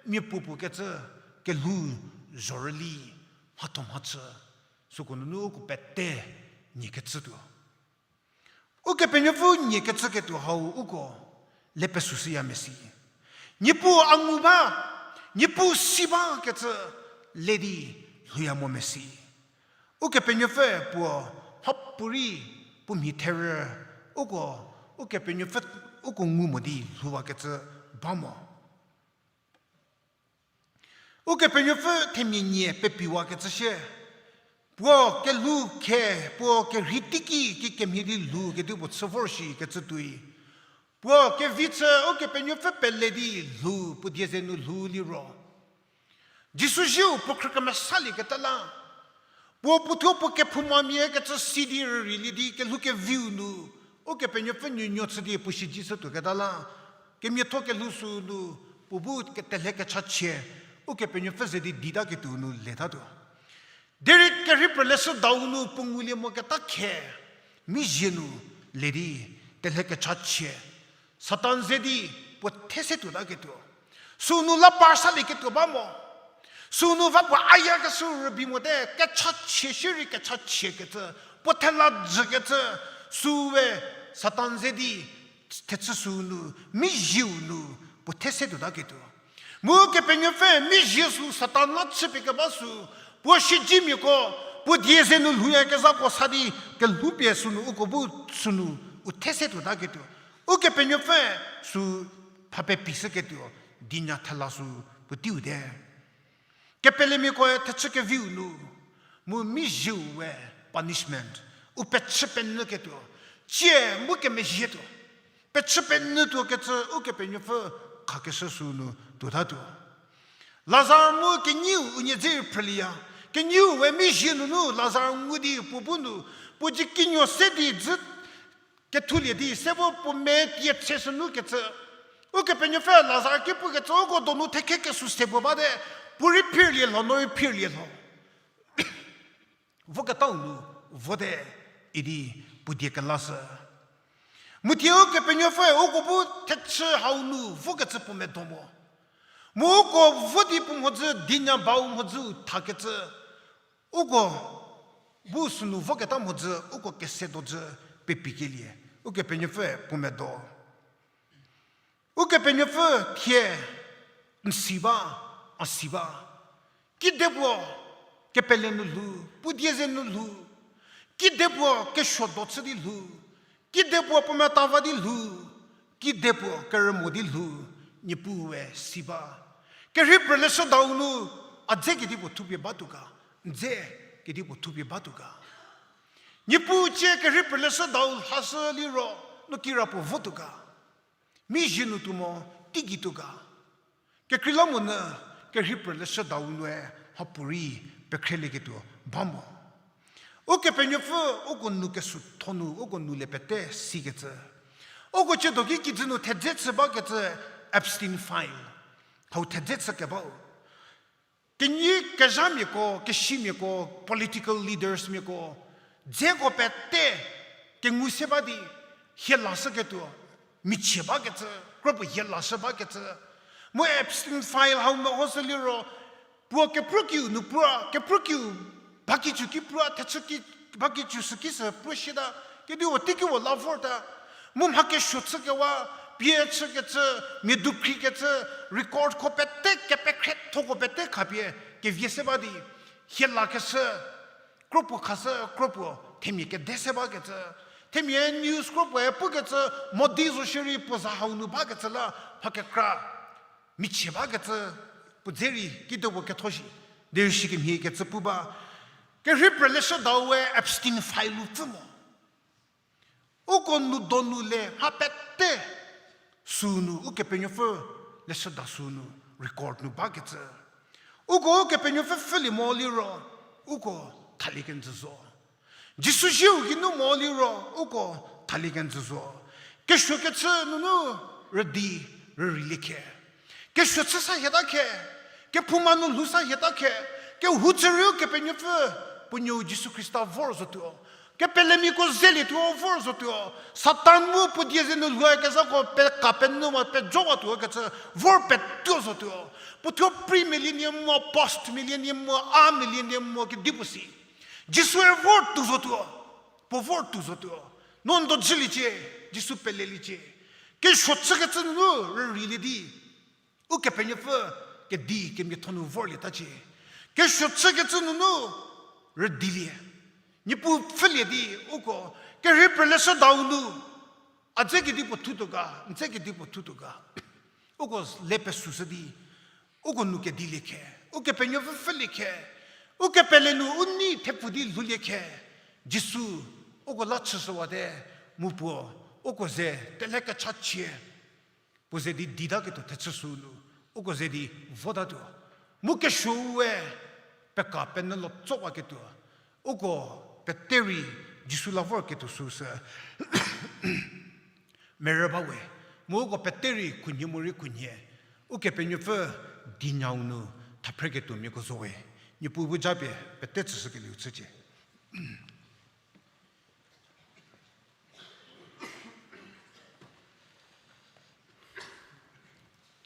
miapuopuo kecü kelhou zhorüli mhatho mhachü, süko nunu uko pete nie kecütuo. Ukepenuopfü nie kecüketuo hau uko le pesüshüya mesi. Niepuu a ngu ba, Niepuu si ba kecü le di lhouya mo mesi. Ukepenuopfü puo mhapuorei puo mhi therü, uko, Ukepenuopfü uko ngu mo di lhouwakecü ba mo. Ukepenuopfü themia nie pepiwakecü shie. Puo kelhou khe, puo kerhei teiki kikemhie di lhou kedipuo chü vor shi kecü tuoi. Puo kevi chü Ukepenuopfü pele di lhou, puo die ze nu lhou liro. Jisu zieu puo khrü kemesalieketa la. Puo puothuo puo kephoumamia kecü si di rüreilie di kelhou keviu nu, Ukepenuopfü nuonuo chü di puo shiji shütuoketa la. Kemiatho kelhou sü nu, puo bu ketelhe kechachie, Ukepenuopfü ze di ditaketuo nu letatuo. Derei kerhei phrüleshüdau nu puo ngulie moketa khe, mizie nu le di telhe kechachie. Satan ze di puo these tuotaketuo. Sünu la parsalieketuo ba mo. Sünu va puo ayakeshü rübei mote, kechachie shierei kechachie kecü, puo thela jükecü, süe Satan ze di thechü sünu, mizieu nu, puo these tuotaketuo. Mu Kepenuopfü mizie sü Satan la chüpie keba sü, puo shijimiako, puo die ze nu lhouyakezhako sa di, kelhoupie sünu uko bu sünu, u these tuotaketuo. Ukepenuopfü sü pha pepishüketuo, dinya thela sü puoteiu te. Kepelemiakoe thechü keviu nu, mu mizieu we punishment, u pechü penyüketuo, tsie mu kemezhietuo, pechü penyütuo kecü Ukepenuopfü khakeshü sünu tuotatuo. Lazar mu kenyiu unie dze phrülieya, kenyiu we mizie nunu Lazar ngu di puo bu nu, puo dzie kinuo se di dzü kethulie di, se vo puo me tie cheshü nu kecü. Ukepenuopfü Lazar ki pukecü uko donu thekhe kesü se puo bate, puo rei phirlie lho, no rei phirlie lho. Voketau nu, vote, idi puo die kelashü. Mu thie Ukepenuopfü uko bu thechü hau nu vokecü puo medo mo. Mu uko vo di puo mhodzü dinya bau mhodzü thakecü. Uko bu sünu voketa mhodzü uko kese dojü pepikelie. Ukepenuopfü puo medo. Ukepenuopfü thie n si ba, a si ba. Kidepuo kepele nu lhou, puo die ze nu lhou. Kidepuo kesuo do chü di lhou. Kidepuo puo metava di lhou. Kidepuo kerümo di lhou. Niepuu we si ba. Kerhei phrüleshüdau nu a dze kedipuo thupie batuo ga. N dze kedipuo thupie batuo ga. Niepuu cie kerhei phrüleshüdau lhashü liro, no kira puo votuo ga. Mizie nu tuo mo, teigei tuo ga. Kekreilamonyü kerhei phrüleshüdau nue mhapuorei pekhrelieketuo ba mo. Ukepenuopfü uko nu kesütho nu uko nu le pete sikecü. Uko ciedo ki kijü nu thedze chü bakecü Epstein file. Hau thedze chü kebau. Kenyi kezhamiako, kesimiako, political leaders miako, dzeko pete kengu se ba di, hie lashüketuo, michie bakecü, kropuo hie lashü bakecü. Mu Epstein file hau mehoshü liro, puo keprukiu nu puo, keprukiu Ba kicu ki pru a, thechü ki, ba kicu sü ki sü pru shita, kediu teiki puo la vorta. Mu mha kesuo chükewa, pie chükecü, mia dukhri kecü, recordko pete, kepekhriethoko pete khapie, kevie se ba di, hie lakeshü, kropuo khashü, kropuo, themia kede se bakecü. Themia news kropuoe pukecü, Modi zo shierei puo za hau nu bakecü la, mha kekra, michie bakecü, puo dze rei, kido puo ketho shi, derei shi kemhie kecü pu ba. Kerhei pie leshüdau we Epstein file lu pfü mo. Uko nu donu le mha pete sünu, Ukepenuopfü leshüda sünu, record nu bakecü. Uko Ukepenuopfü pfhülie mo liro, uko thalie kenjü zo. Jisu zieu geinu mo liro, uko thalie kenjü zo. Kesuo kechü nunu rüdi rüreilie khe. Kesuo chü sa hieta khe, kephouma nu lhou sa hieta khe, kehou chü rei Ukepenuopfü, puo nuou Jisu Khrista vor zotuo. Kepelemiako zelietuo vor zotuo. Satan mu puo die ze nu lhou kezhako peka penuo ma pejowa tuo kecü vor petuo zotuo. Puo thuo pre-millennium mo, post-millennium mo, amillennium mo kedipuo si, Jisue vor tuo zotuo. Puo vor tuo zotuo. No ndo jüliecie, Jisu peleliecie. Kesuo chükecü nunu rüreilie di, Ukepenuopfü kedi kemiatho nu vorlietacie. Kesuo chükecü nunu rüdilie. Niepuu pfhülie di, uko kerhei pie leshüdau nu, a dze kedipuo thutuo ga, n dze kedipuo thutuo ga, uko le pesushü di, uko nu kedilie khe, Ukepenuopfü pfhülie khe, ukepele nu u nei thepfu di lhoulie khe, Jisu uko la chüshüwate, mu puo uko ze telhe kechachie, puo ze di ditaketuo thechü sünu, uko ze di votatuo. Mu kesuoue peka penuo lo tsowaketuo, uko pete rei Jisu la vorketuo süsü merü ba we, mu uko pete rei khunhie morei khunhie, Ukepenuopfü dinyau nu thaphreketuomiako zo we. Niepuu bu japie pete tsüshükelieu chücie.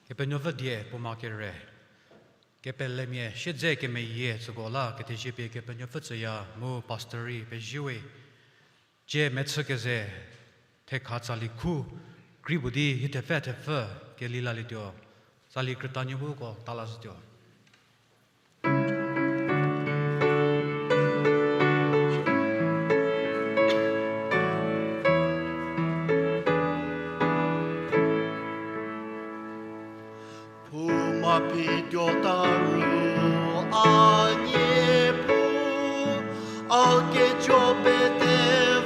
Kepenuopfü die puoma kere, kepelemia siedze kemeyie süko la ketheziepie Kepenuopfü tsüya mu pastor rei pezie we. Cie mechü keze thekha tsali khu kri puo di hie thepfü thepfü kelilalietuo, tsali krütanie buko talashütuo. Puoma pituo ta ru a Niepuu, a kejo pete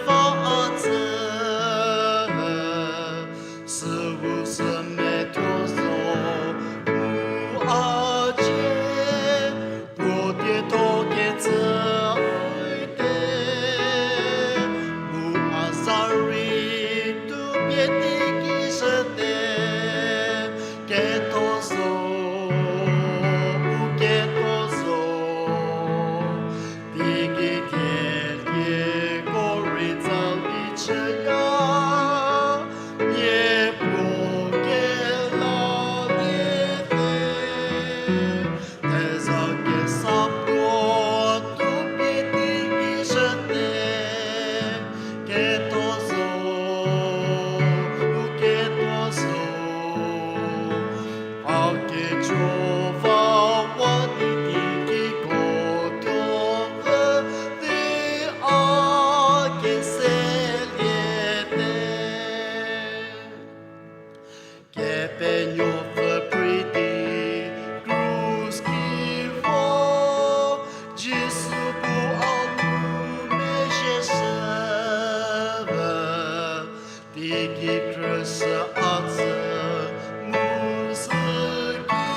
va a tsü, süu sü methuo zo mu a cie, puo dietho kecü te, mu a za rei tuo pie teiki shüte, ketho zo, u ketho zo, teiki thie dieko rei tsali chüya, nie puo kelalie te, theza kesa puo tuo pie teiki shüte, ketho zo, u ketho zo, a kejo va wa di teikiko tuo vü di a keselie te. Kepenuopfü prei di krus ki vo, Jisu bu a ngumezhie shü vü, teiki khrüshü a tsü mu sü ki,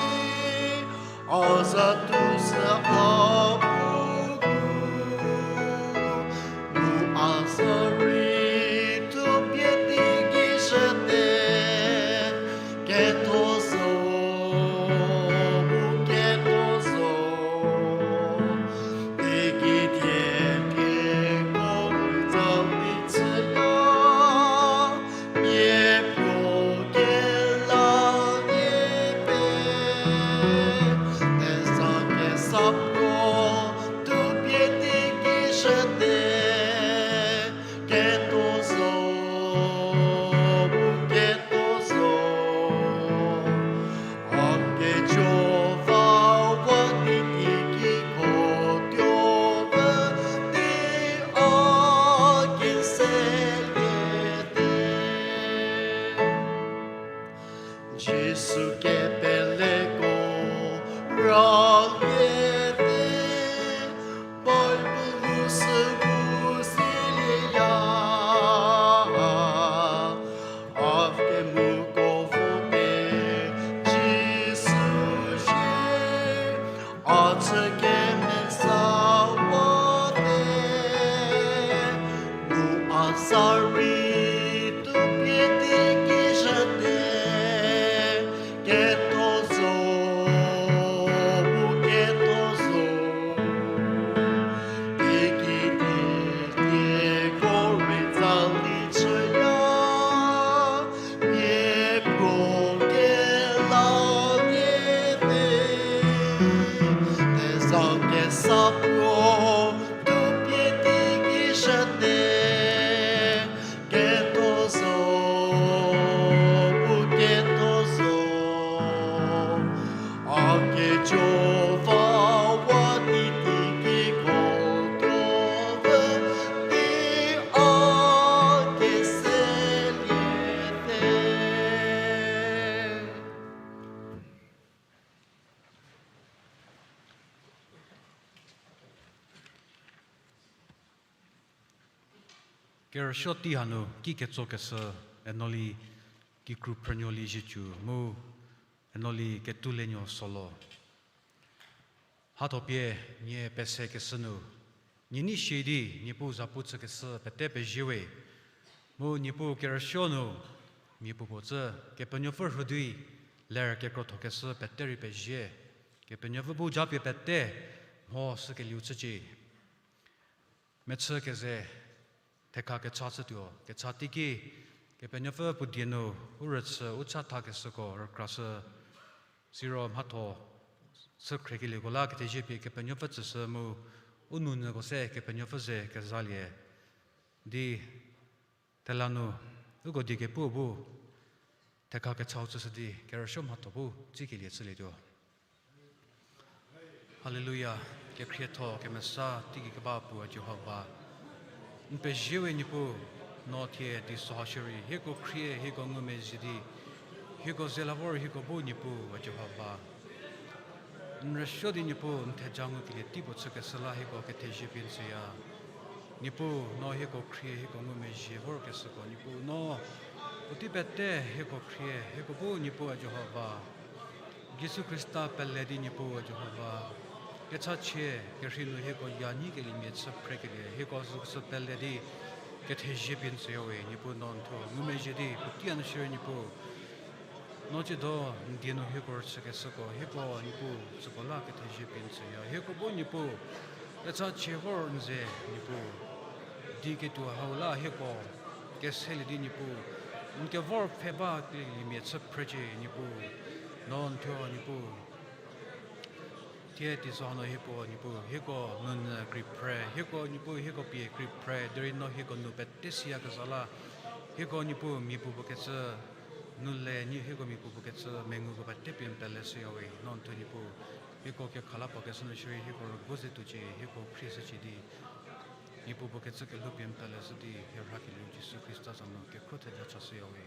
a za tuo sü a bu gu, mu a za rei tuo pie teiki shüte, ketho zo, u ketho zo, teiki thie dieko rei tsali chüya, nie puo kelalie te, theza Chü kemesa wate, mu a sa rei tupie di kishüte, keto zo, mu keto zo. Teiki titieko rei tsali chüya, miapuo kela nie te, teza kesa puo, tupie di kishüte, keto zo, mu keto zo. A kejo va wa di di kiko tuo vü di a keseliete. Kerüsuo tei hanu ki ketsokeshü, Enoli kikru phrünuo Liezietsu mu Enoli Ketulenuo Solo. Hatho pie nie pesekeshü nu, nie nei shie di Niepuu zapu chükeshü pete pezie we. Mu Niepuu kerüsuo nu, mia puopuo cü, Kepenuopfü rhüdei, ler kekrothokeshü pete rei pezie. Kepenuopfü bu japie pete mho shükelieu chücie. Mechü keze, thekha kecha chütuo, kecha teiki, Kepenuopfü puo die nu, u rüchü, u chathakeshüko rükrashü, siro mhatho, chü khriekelieko la kethezie pie Kepenuopfü tsüshü mu, u nounyüko se Kepenuopfü ze kezalie. Di, thela nu, uko die kepu bu, thekha kechau chüshü di, kerüsuo mhatho bu, tsikelie chülietuo. Haleluya, kekhrietho kemesa teigei keba puo Jihova. N pezie we Niepuu, no thie teiso ha shierei, hieko khrie, hieko ngumezhie di, hieko ze la vor hieko bu Niepuu Jihova. N rüsuo di Niepuu, n theja ngukelie tei puo chükeshü la hieko kethezie pie n tsüya. Niepuu, no hieko khrie, hieko ngumezhie vorkeshüko Niepuu, no puotei pete hieko khrie, hieko bu Niepuu Jihova. Jisu Khrista pele di Niepuu Jihova. Kechachie, kerhei nu hieko ya nyikelie mia chü phrekelie, hieko zükesü pele di kethezie pie n tsüya we, Niepuu no n thuo ngumezhie di, puotei a nu shierei Niepuu. No tsiedo, n die nu hieko rüchükeshüko, hieko Niepuu, süko la kethezie pie n tsüya. Hieko bu Niepuu, kechachie vor n ze Niepuu. Di ketuo hau la hieko, keselie di Niepuu. N kevor pfhe ba kelie mia chü phrecie Niepuu. No n thuo Niepuu. Thie teiso ha nu hieko Niepuu, hieko nounyü kri phre, hieko Niepuu, hieko pie kri phre, derei no hieko nou pete siyakezha la, hieko Niepuu mia puopuo kecü, nou le, hieko mia puopuo kecü, menguko pete pie n pele shüya we, no n thuo Niepuu, hieko kekhala puo keshü nu shierei, hieko rügu ze tuocie, hieko khrieshücie di, mia puopuo kecü kelhou pie n pele shü di, hie rhakelieu Jisu Khrista za nu kekhro theja chashüya we.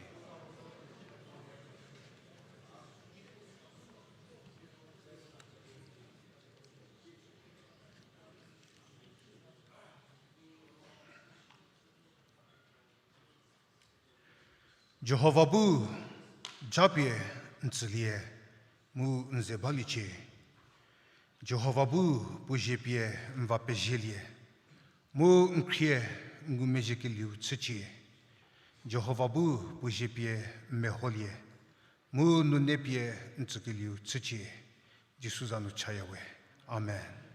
Jihova bu japie n tsülie, mu n ze baliecie. Jihova bu puo zie pie n va pezielie, mu n khrie n ngumezhiekelieu chücie. Jihova bu puo zie pie n meholie, mu nune pie n tsükelieu chücie. Jisu za nu chaya we. Amen.